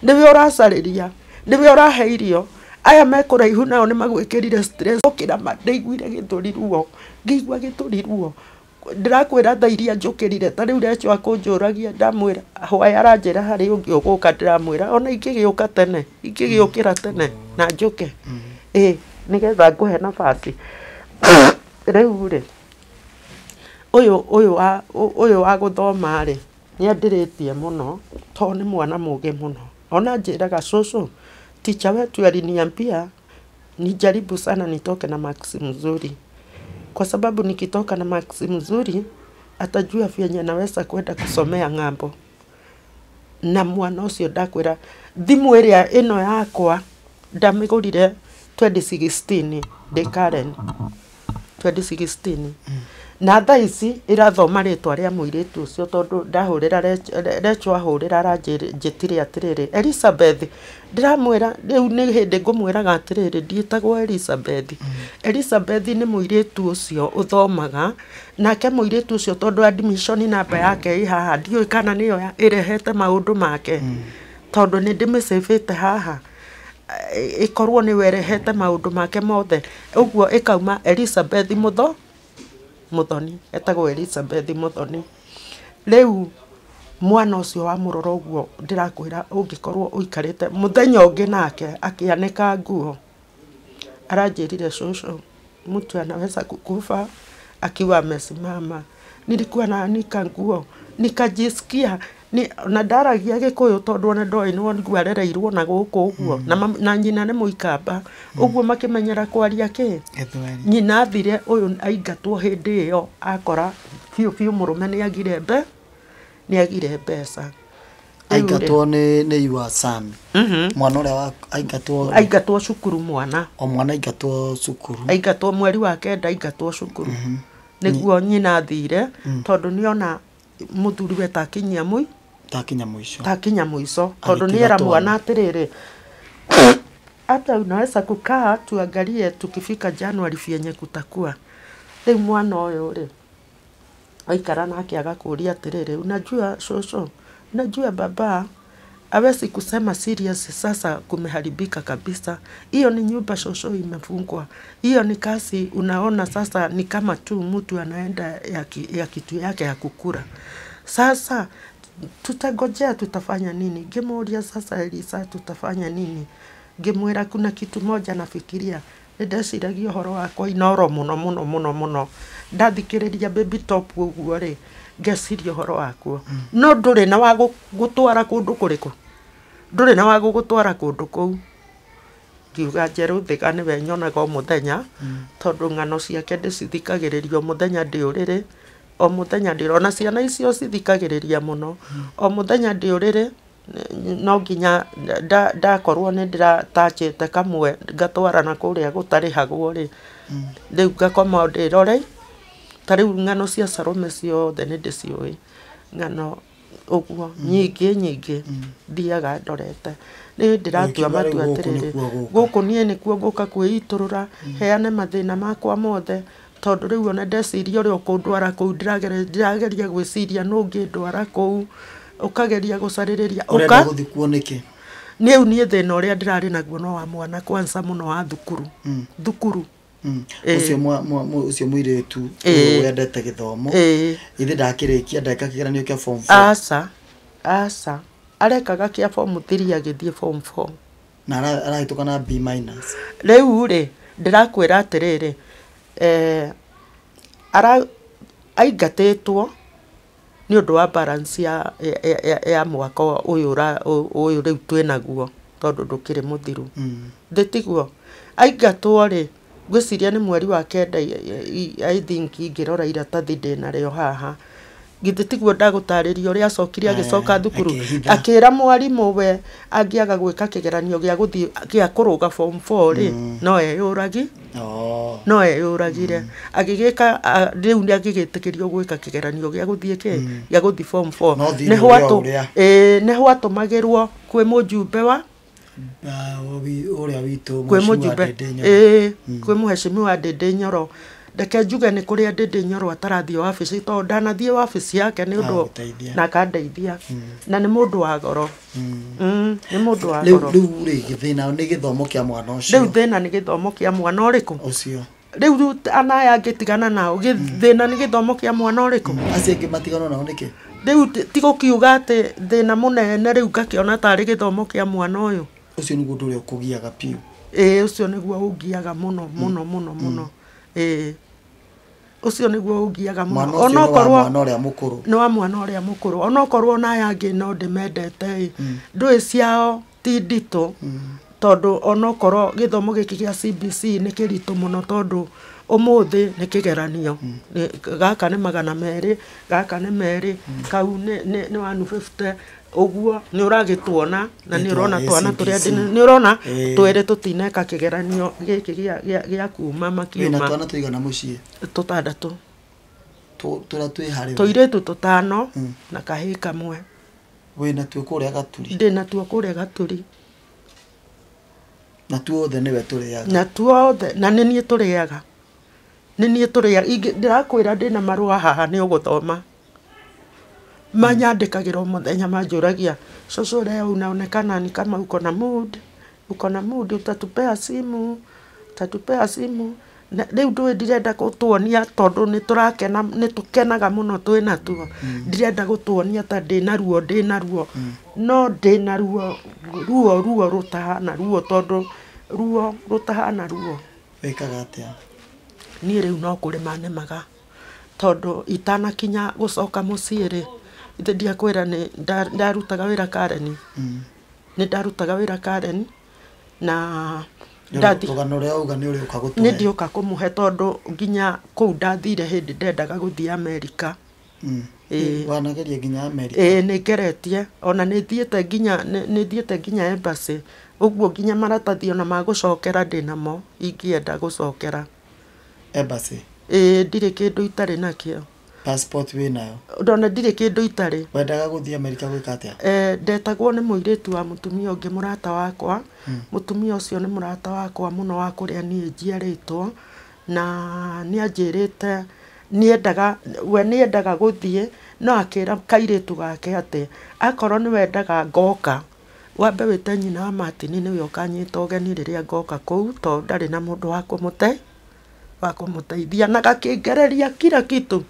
nĩwe ũracarĩria, nĩwe ũrahe irio. Aya me kũraihu nao nĩ magwĩkĩrire stress. Ũkĩra ma ndaiguire gĩthũri ruo, ngĩigua gĩthũri ruo. Ndĩrakwĩra thaa iria njũkĩrire ta rĩu Recho akũnjũragia ndamwĩra hwaĩ aranjĩra harĩ ũngĩ ũgũka, ndĩramwĩra ona ingĩgĩũka tene, ingĩgĩũkĩra tene na njũke ĩ nĩgetha ngũhe nafasi. Rĩu rĩ ũyũ wa gũthoma rĩ nĩandirĩtie mũno tondũ nĩ mwana mũgĩ mũno. Ona njĩraga cũcũ, teacher wetu aliniambia nijaribu sana nitoke na marks mzuri, kwa sababu nikitoka na marks mzuri atajua vyenye naweza kwenda kusomea ng'ambo. Na mwana ũcio ndakwĩra thimũ ĩrĩa ĩno yakwa ndamĩgũrire 2016 ndĩ Karen 2016 na thaa ici ĩrathoma rĩtwa rĩa mũirĩtu ũcio tondũ ndahũrĩra Recho ahũrĩra aranjĩtire atĩrĩrĩ Elizabeth, ndĩramwĩra rĩu nĩ hĩndĩ ngũmwĩraga atĩrĩrĩ ndiĩtagwo Elizabeth. Elizabeth nĩ mũirĩtu ũcio ũthomaga nake mũirĩtu ũcio tondũ admission namba yake ĩ haha ndiũĩ kana nĩyo ĩrehete maũndũ make tondũ nĩ ndĩmĩcĩbĩte haha ĩkorwo nĩwe ĩrehete maũndũ make mothe ũguo ĩkauma Elizabeth Muthoni, etagwo Elizabeth Muthoni. Rĩu mwana ũcio wa mũrora ũguo ndĩrakwĩra ũngĩkorwo ũikarĩte mũthenya ũngĩ nake akĩanĩka nguo aranjĩrire cũcũ mtu anaweza kukufa akiwa amesimama. Nilikuwa naanika nguo nikajisikia ni na ndaragia gĩkũyũ tondũ ona ndoĩ nĩ arereirwo na gũkũ ũguo na nyina nĩ mũikamba ũguo makĩmenyera kwaria kĩ nyina athire ũyũ aingatwo hĩndĩ ĩyo akora biũ biũ mũrũme nĩagire mbeca. Aingatwo nĩ your son mwana ũrĩa wa aingatwo cukuru mwana o mwana aingatwo cukuru aingatwo mweri wa kenda aingatwo cukuru nĩguo nyina athire tondũ nĩona mũthuriwe takinyia mũico tondũ nĩera mwana atĩrĩrĩ hata unaweza kukaa tuangalie tukifika Januari vyenye kutakuwa. Rĩu mwana ũyũ rĩ aikara nake agakũria atĩrĩrĩ unajua shosho, unajua baba hawezi kusema serious, sasa kumeharibika kabisa. Hiyo ni nyumba shosho imefungwa, hiyo ni kazi unaona sasa ni kama tu mtu anaenda ya kitu yake ya kukura. Sasa tutagojea tutafanya nini? Ngimuuria sasa Elisa tutafanya nini? Ngimwira kuna kitu moja nafikiria ndeciragia ũhoro wakwa inoro mũno mũno mũno mũno ndathikĩrĩria baby top ũguo rĩ ngeciria ũhoro wakuo no ndũrĩ na wa gũtwara kũndũ kũrĩkũ, ndũrĩ na wa gũgũtwara kũndũ kũu. Ngiuga Njerũ Thĩga nĩwe nyonaga o mũthenya tondũ ng'ano ciake ndĩcithikagĩrĩria o mũthenya ndĩ ũrĩrĩ o mũthenya ndĩ ona ciana icio cithikagĩrĩria mũno o mũthenya ndĩ ũrĩrĩ no nginya ndakorwo nĩ ndĩratachĩte kamwe ngatwara na kũrĩa gũtarĩhagwo rĩ rĩu ngakoma ndĩrore. Ta rĩu ng'ano cia Salome ciothe nĩ ndĩciũĩ ng'ano ũguo nyingĩ nyingĩ thiaga ndorete. Nĩ ndĩratua matua atĩrĩrĩ gũkũ niĩ nĩkuo ngũka kwĩitũrũra heane mathĩna makwa mothe tondũ rĩu ona ndeciria ũrĩa ũkũndwara kũu ndĩrageria gwĩciria nũ ũngĩndwara kũu ũkageria gũcarĩrĩria ũrenda gũthiĩ kuo nĩkĩ. Niĩ niĩ thĩna ũrĩa ndĩrarĩ naguo no wa mwana kwanza mũno wa thukuru thukuru ũcio ũcio mũirĩtu wendete gĩthomo ithe ndakĩrĩkia ndeka kĩgeranio kĩa form 4. Aca aca arekaga kĩa form 3 agĩthiĩ form 4 na arahĩtũka na B-. Rĩu rĩ ndĩrakwĩra atĩrĩrĩ aingatĩtwo nĩ ũndũ wa balance ya mwaka ũyũ ũyũ rĩu twĩnaguo tondũ ndũkĩrĩ mũthiru thĩ tiguo. Aingatwo rĩ ngwĩciria nĩ mweri wa kenda I think ingĩrora iratathi ndĩnarĩo haha Githĩ tiguo ndagũtarĩria ũrĩa acokire agĩcoka thukuru, akĩhitha. Akĩra mwarimũ we angĩaga gwĩka kĩgeranio gĩa gũthiĩ gĩa kũrũga form 4 rĩ, no eyũragi. Oh. No eyũragire. Agĩgĩka rĩu nĩ agĩgĩtĩkĩrio gwĩka kĩgeranio gĩa gũthiĩ kĩ gĩa gũthiĩ form 4. No thirĩ ũrĩa ũrĩa. Ĩĩ, nĩ gwatũmagĩrwo kwĩ mũjumbe wa Ah, ũrĩa witũ kwĩ Mheshimiwa mũjumbe Ndindi Nyoro. Ĩĩ, kwĩ mũhecimiwa Ndindi Nyoro. Reke njuge nĩ kũrĩa Ndindi Nyoro atarathiĩ wabici, tondũ ndanathiĩ wabici yake nĩ ũndũ Agũteithia. na akandeithia, na nĩ mũndũ wa goro. Nĩ mũndũ wa Rĩu goro. Rĩu rĩ, thĩna nĩ gĩthomo kĩa mwana ũcio. Rĩu thĩna nĩ gĩthomo kĩa mwana ũrĩkũ? Ũcio. Rĩu anaya angĩtigana nao, thĩna nĩ gĩthomo kĩa mwana ũrĩkũ? Acio angĩ matiganwo nao nĩkĩ? Rĩu ti gũkiuga atĩ thĩna mũnene rĩu ngakĩona tarĩ gĩthomo kĩa mwana ũyũ. Ũcio nĩguo ũndũ ũrĩa ũkũgiaga biũ. Ĩĩ, ũcio nĩguo ũngiaga mũno mũno mũno mũno. Ĩĩ, ũcio nĩguo ũngiaga mũno. Mwana ũcio nĩ wa Onokorwo mwana ũrĩa mũkũrũ. Nĩ wa mwana ũrĩa mũkũrũ. Onokorwo na aya angĩ no ndĩmendete ĩ, ndũĩ ciao ti nditũ, tondũ onokorwo gĩthomo gĩkĩ gĩa CBC nĩ kĩritũ mũno, tondũ ũmũthĩ nĩ kĩgeranio. Gaka nĩ 200, gaka nĩ 2, kau nĩ 150. Ũguo nĩ ũragĩtuona na nĩ ũrona Ĩ, twana tũrĩa CBC. nĩ ũrona Ĩ. twĩrĩ tũtineka kĩgeranio gĩkĩ gĩa kuma Wĩna makiuma. twana tũigana mũciĩ? Tũtandatũ. Tũrĩa twĩ harĩ we? Tũirĩtu tũtano na kahĩĩ kamwe. Wĩna tuo kũrĩa Gaturi? Ndĩ natuo kũrĩa Gaturi. Na tuothe nĩwe tũrĩaga? Na tuothe, na nĩ niĩ tũrĩaga, nĩ niĩ tũrĩaga. Ndĩrakwĩra ndĩna marũa haha nĩ ũgũthoma. Manyandĩkagĩra o mũthenya, manjũragia, "Cũcũ, leo unaonekana ni kama uko na mood, uko na mood, utatupea simu, utatupea simu?" Na rĩu ndũĩ ndirenda gũtuonia tondũ nĩ tũrakena, nĩ tũkenaga mũno twĩna tuo. Ndirenda gũtuonia ta ndĩna ruo, ndĩna ruo, no ndĩna ruo, ruo ruo rũtahana ruo, tondũ ruo rũtahana ruo. Wĩkaga atĩa? Niĩ rĩu no kũrĩma nĩmaga, tondũ itanakinya gũcoka mũciĩ rĩ, ithe ndiakwĩra nĩ ndarutaga wĩra Karen. Nĩ ndarutaga wĩra Karen na Rũgano rũrĩa auga nĩ ũrĩũka gũtũhe. Nĩ ndĩũka kũmũhe, tondũ nginya kũu ndathire hĩndĩ ndendaga gũthiĩ Amerika. Ĩĩ. Wanageria nginya Amerika? Ĩĩ, nĩ ngeretie, ona nĩ thiĩte nginya nĩ thiĩte nginya embassy ũguo, nginya maratathi ona ma gũcokera ndĩnamo ingĩenda gũcokera. Embassy? Ĩĩ, ndirĩ kĩndũ itarĩ nakĩo. Passport wĩnayo? Ndona ndirĩ kĩndũ itarĩ. Wendaga gũthiĩ Amerika gwĩka atĩa? Ndetagwo nĩ mũirĩtu wa mũtumia ũngĩ mũrata wakwa. Mũtumia ũcio nĩ mũrata wakwa mũno wa kũrĩa niĩ njiarĩtwo, na nĩ anjĩrĩte nĩendaga, we nĩendaga gũthiĩ, no akĩra kairĩtu gake atĩ akorwo nĩ wendaga ngoka, wambe wĩte nyina wa Martin nĩwe ũkanyita ũgeni rĩrĩa ngoka kũu, tondũ ndarĩ na mũndũ wa kũmũte wa kũmũteithia. Na gakĩngereria kila kitu,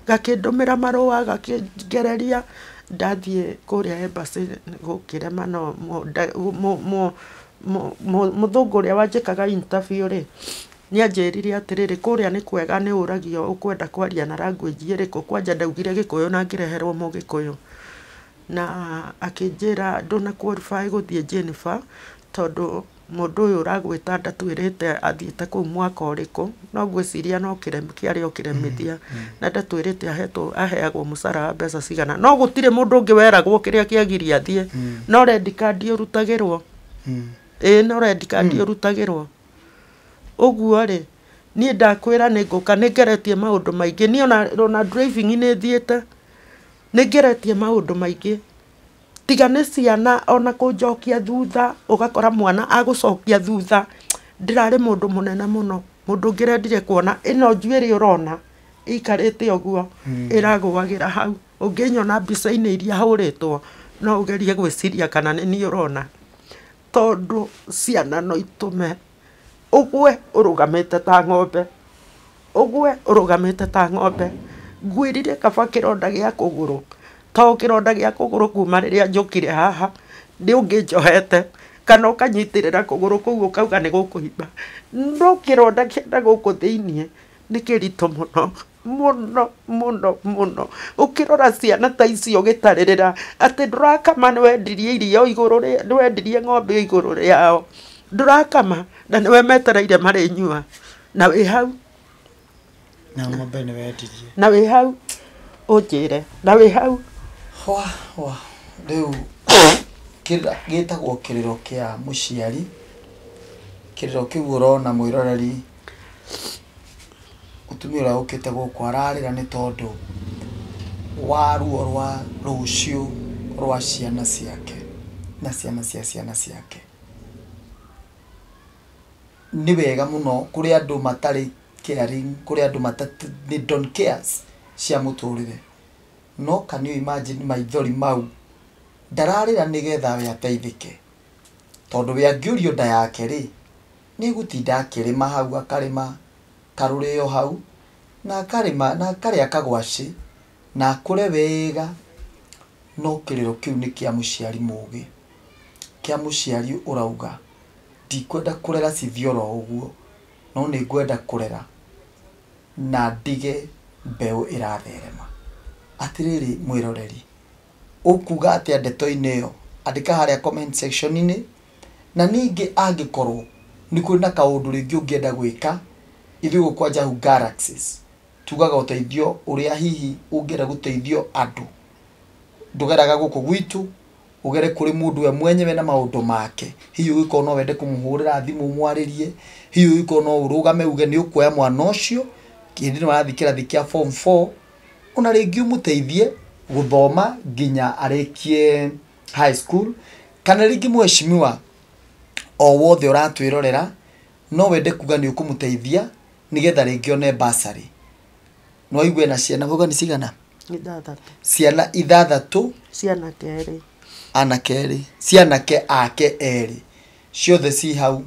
gakĩndũmĩra marũa, gakĩngereria. Ndathiĩ kũrĩa embassy gũkĩrema, no mũthũngũ ũrĩa wanjĩkaga interview rĩ, nĩ anjĩrire atĩrĩrĩ, kũrĩa nĩ kwega, nĩ ũragio ũkwenda kwaria na language ĩrĩkũ. Kwanja ndaugire Gĩkũyũ na ngĩreherwo Mũgĩkũyũ, na akĩnjĩra ndũna qualify gũthiĩ Geneva, tondũ mũndũ ũyũ ũragwĩta ndatwĩrĩte athiĩte kũu mwaka ũrĩkũ, no ngwĩciria no kĩarĩ o kĩremithia, na ndatwĩrĩte ahetwo aheagwo mũcara wa mbeca cigana, no gũtirĩ mũndũ ũngĩ weragwo kĩrĩa kĩagiria athiĩ. No red card ũrutagĩrwo. Ĩĩ, no red card ũrutagĩrwo. Ũguo rĩ, niĩ ndakwĩra nĩ ngũka, nĩ ngeretie maũndũ maingĩ niĩ, ona driving nĩ thiĩte, nĩ ngeretie maũndũ maingĩ, tiga nĩ ciana ona kũnjokia thutha, ũgakora mwana agũcokia thutha. Ndĩrarĩ mũndũ mũnene mũno, mũndũ ũngĩrendire kuona ĩno njuĩrĩ ũrona ĩikarĩte ũguo ĩragũagĩra hau. Ũngĩnyona mbica-inĩ iria hũrĩtwo, no ũgerie gwĩciria kana nĩ niĩ ũrona, tondũ ciana no itũme ũgwe ũrũgamĩte ta ng'ombe, ũgwe ũrũgamĩte ta ng'ombe. Ngwĩrire kaba kĩronda gĩa kũgũrũ, to kĩronda gĩa kũgũrũ kuma rĩrĩa njũkire haha nĩ ũngĩnjohete kana ũkanyitĩrĩra kũgũrũ kũu ũkauga nĩ gũkũimba, no kĩronda kĩa na gũkũ thĩiniĩ nĩ kĩritũ mũno mũno mũno mũno. Ũkĩrora ciana ta icio ũgĩtarĩrĩra atĩ ndũrakama, nĩ wendirie iria igũrũ rĩa, nĩ wendirie ng'ombe igũrũ rĩao, ndũrakama na nĩwe metereire marĩnyua, na wĩ hau. Na ng'ombe nĩ wendirie? Na wĩ hau. Ũnjĩre na wĩ hau. Wa wa rĩu gĩtagwo kĩrĩro kĩa mũciari. Kĩrĩro kĩu ũrona mwĩroreri, mũtumia ũrĩa ũkĩte gũkũ ararĩra nĩ tondũ wa ruo rwa rũciũ rwa ciana ciake na ciana cia ciana ciake. Nĩ wega mũno kũrĩ andũ matarĩ caring, kũrĩ andũ they don't cares cia mũtũrĩre. No can you imagine maithori mau? Ndararĩra nĩgetha we ateithĩke, tondũ we angĩũrio nda yake rĩ, nĩ egũtinda akĩrĩma hau, akarĩma karũrĩo hau, na akarĩma na akarĩa kagwacĩ na akũre wega. No kĩrĩro kĩu nĩ kĩa mũciari mũgĩ, kĩa mũciari ũrauga ndikwenda kũrera cithiĩ oro ũguo, no nĩ ngwenda kũrera na ndige mbeũ ĩratherema. Atĩrĩrĩ mwĩroreri, ũkuga atĩa ndeto-inĩ ĩyo? Andĩka harĩa comment section-inĩ. Na ningĩ angĩkorwo nĩ kũrĩ na kaũndũ rĩngĩ ũngĩenda gwĩka, ithuĩ gũkũ kwa Njahu Galaxies tugaga ũteithio ũrĩa hihi ũngĩenda gũteithio andũ, ndũgeraga gũkũ gwitũ, ũgere kũrĩ mũndũ we mwenyewe na maũndũ make. Hihi ũngĩkorwo no wende kũmũhũrĩra thimũ mwarĩrie, hihi ũngĩkorwo no ũrũgame uge nĩ ũkuoya mwana ũcio hĩndĩ ĩno arathiĩ kĩrathi kĩa form 4, ona rĩngĩ ũmũteithie gũthoma nginya arĩkie high school, kana rĩngĩ mheshimiwa o wothe ũratwĩrorera no wende kuga nĩ ũkũmũteithia nĩgetha rĩngĩ one bursary. No aigue na ciana wauga nĩ cigana? Ithathatũ. Ciana ithathatũ. Cianake erĩ. Anake erĩ, cianake ake erĩ, ciothe ci hau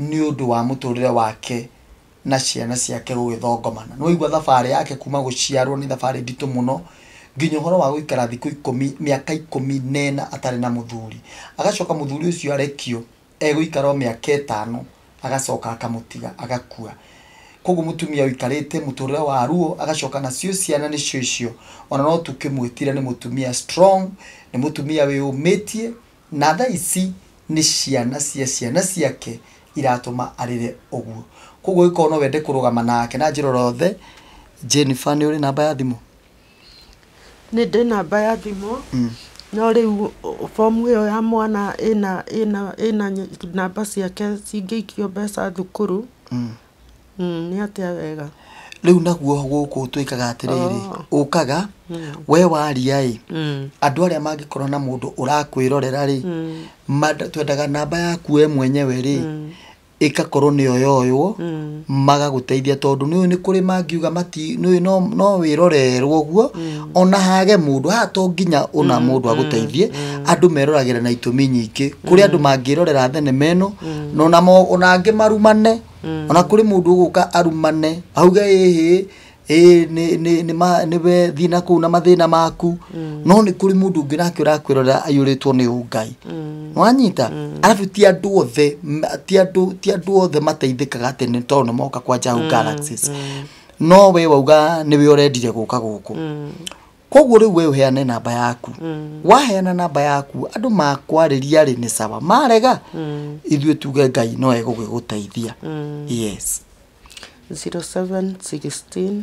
nĩ ũndũ wa mũtũrĩre wake na ciana ciake gũgĩthongomana. Nĩ waigua thabarĩ yake kuma gũciarwo nĩ thabarĩ nditũ mũno, nginya ũhoro wa gũikara thikũ ikũmi, mĩaka 14 atarĩ na mũthuri. Agacoka mũthuri ũcio arekio, egũikara o mĩaka 5, agacoka akamũtiga agakua. Koguo mũtumia ũikarĩte mũtũrĩre wa ruo, agacoka nacio ciana nĩcio icio. Ona no tũkĩmwĩtire nĩ mũtumia strong, nĩ mũtumia wĩyũmĩtie, na thaa ici nĩ ciana cia ciana ciake iratũma arĩre ũguo. Koguo ũngĩkorwo no wende kũrũgama nake na njĩra orothe, Jennifer, nĩ ũrĩ namba ya thimũ? Nĩ ndĩ namba ya thimũ. No rĩu fomu ĩyo ya mwana ĩna namba ciake cingĩikio mbeca thukuru. Nĩ atĩa wega? Rĩu naguo gũkũ twĩkaga atĩrĩrĩ, ũkaga we waria ĩ, andũ arĩa mangĩkorwo na mũndũ ũrakwĩrorera rĩ, twendaga namba yaku we mwenyewe rĩ, ĩgakorwo nĩyo yoywo, magagũteithia, tondũ nĩũĩ nĩ kũrĩ mangiuga mati, nĩũĩ no wĩrorerwo ũguo, ona hage mũndũ haha to nginya ona mũndũ agũteithie. Andũ meroragĩra na itũmi nyingĩ. Kũrĩ andũ mangĩrorera thenema ĩno, na ona angĩ marumane, ona kũrĩ mũndũ ũgũka arumane auge ĩhĩ ĩ nĩ we thiĩ na kũu na mathĩna maku, no nĩ kũrĩ mũndũ ũngĩ nake ũrakwĩrorera aiyũrĩtwo nĩ ũngai. Nĩwanyita? Arabu ti andũ othe, ti andũ othe mateithĩkaga atĩ nĩ tondũ nĩ moka kwa Njahu Galaxies. No we wauga nĩwe ũrendire gũka gũkũ. Koguo rĩu we ũheane namba yaku. Waheana namba yaku, andũ makwarĩria rĩ nĩ sawa, marega ithuĩ tuge Ngai no egũgĩgũteithia. Yes. 0716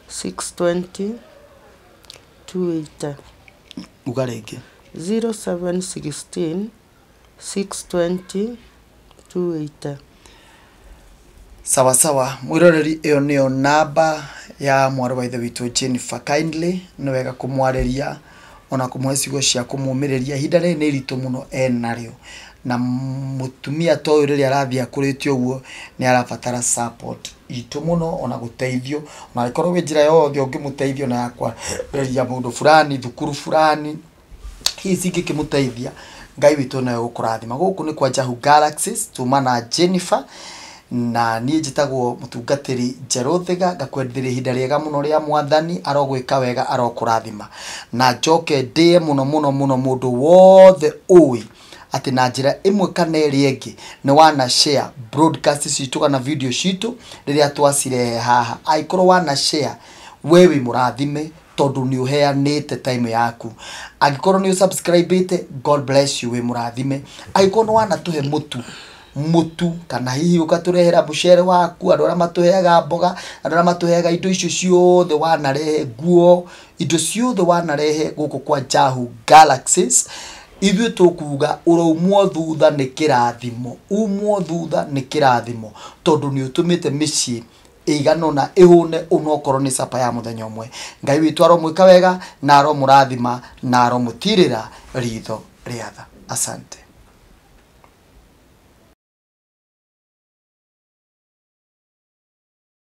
620 280. Uga rĩngĩ. 0716 620 280. Sawa sawa, mwĩroreri, ĩyo nĩyo namba ya mwarĩ wa ithe witũ Jennifer. Kindly nĩ wega kũmwarĩria ona kũmũhe ciugo cia kũmũmĩrĩria. Ihinda rĩrĩ nĩ iritũ mũno enarĩo, na mũtumia ta ũyũ rĩrĩa arathiĩ akũrĩte ũguo nĩ arabatara support itũ mũno, ona gũteithio, ona angĩkorwo wĩ njĩra yothe ũngĩmũteithia, ona ya kwarĩria mũndũ fulani, thukuru fulani, hihi cingĩkĩmũteithia, Ngai witũ no egũkũrathima. Gũkũ nĩ kwa Njahu Galaxies, tuma na Jennifer, na niĩ njĩtagwo mũtungatĩri Njerũ Thiga, ngakwendithĩria ihinda rĩega mũno rĩa Mwathani, arogwĩka wega, arokũrathima. Na njoke ndĩe mũno mũno mũno mũndũ wothe ũĩ atĩ na njĩra ĩmwe kana ĩrĩa ĩngĩ nĩ wana share broadcast citũ kana video citũ rĩrĩa twacirehe haha. Angĩkorwo wana share, we wĩ mũrathime tondũ nĩ ũheanĩte time yaku. Angĩkorwo nĩ ũsubscribĩte, God bless you, wĩ mũrathime. Angĩkorwo nĩ wanatũhe mũtu Mũtu kana hihi ũgatũrehera mũcere waku, andũ arĩa matũheaga mboga, andũ arĩa matũheaga indo icio ciothe wanarehe, nguo, indo ciothe wanarehe gũkũ kwa Jahu Galaxies, ithuĩ tũkuga ũraumwo thutha nĩ kĩrathimo, umwo thutha nĩ kĩrathimo, tondũ nĩ ũtũmĩte mĩciĩ ĩigana ũna ĩhũne onokorwo nĩ capa ya mũthenya ũmwe. Ngai witũ aromwĩka wega na aromũrathima na aromũtirĩra ritho rĩa tha. Asante.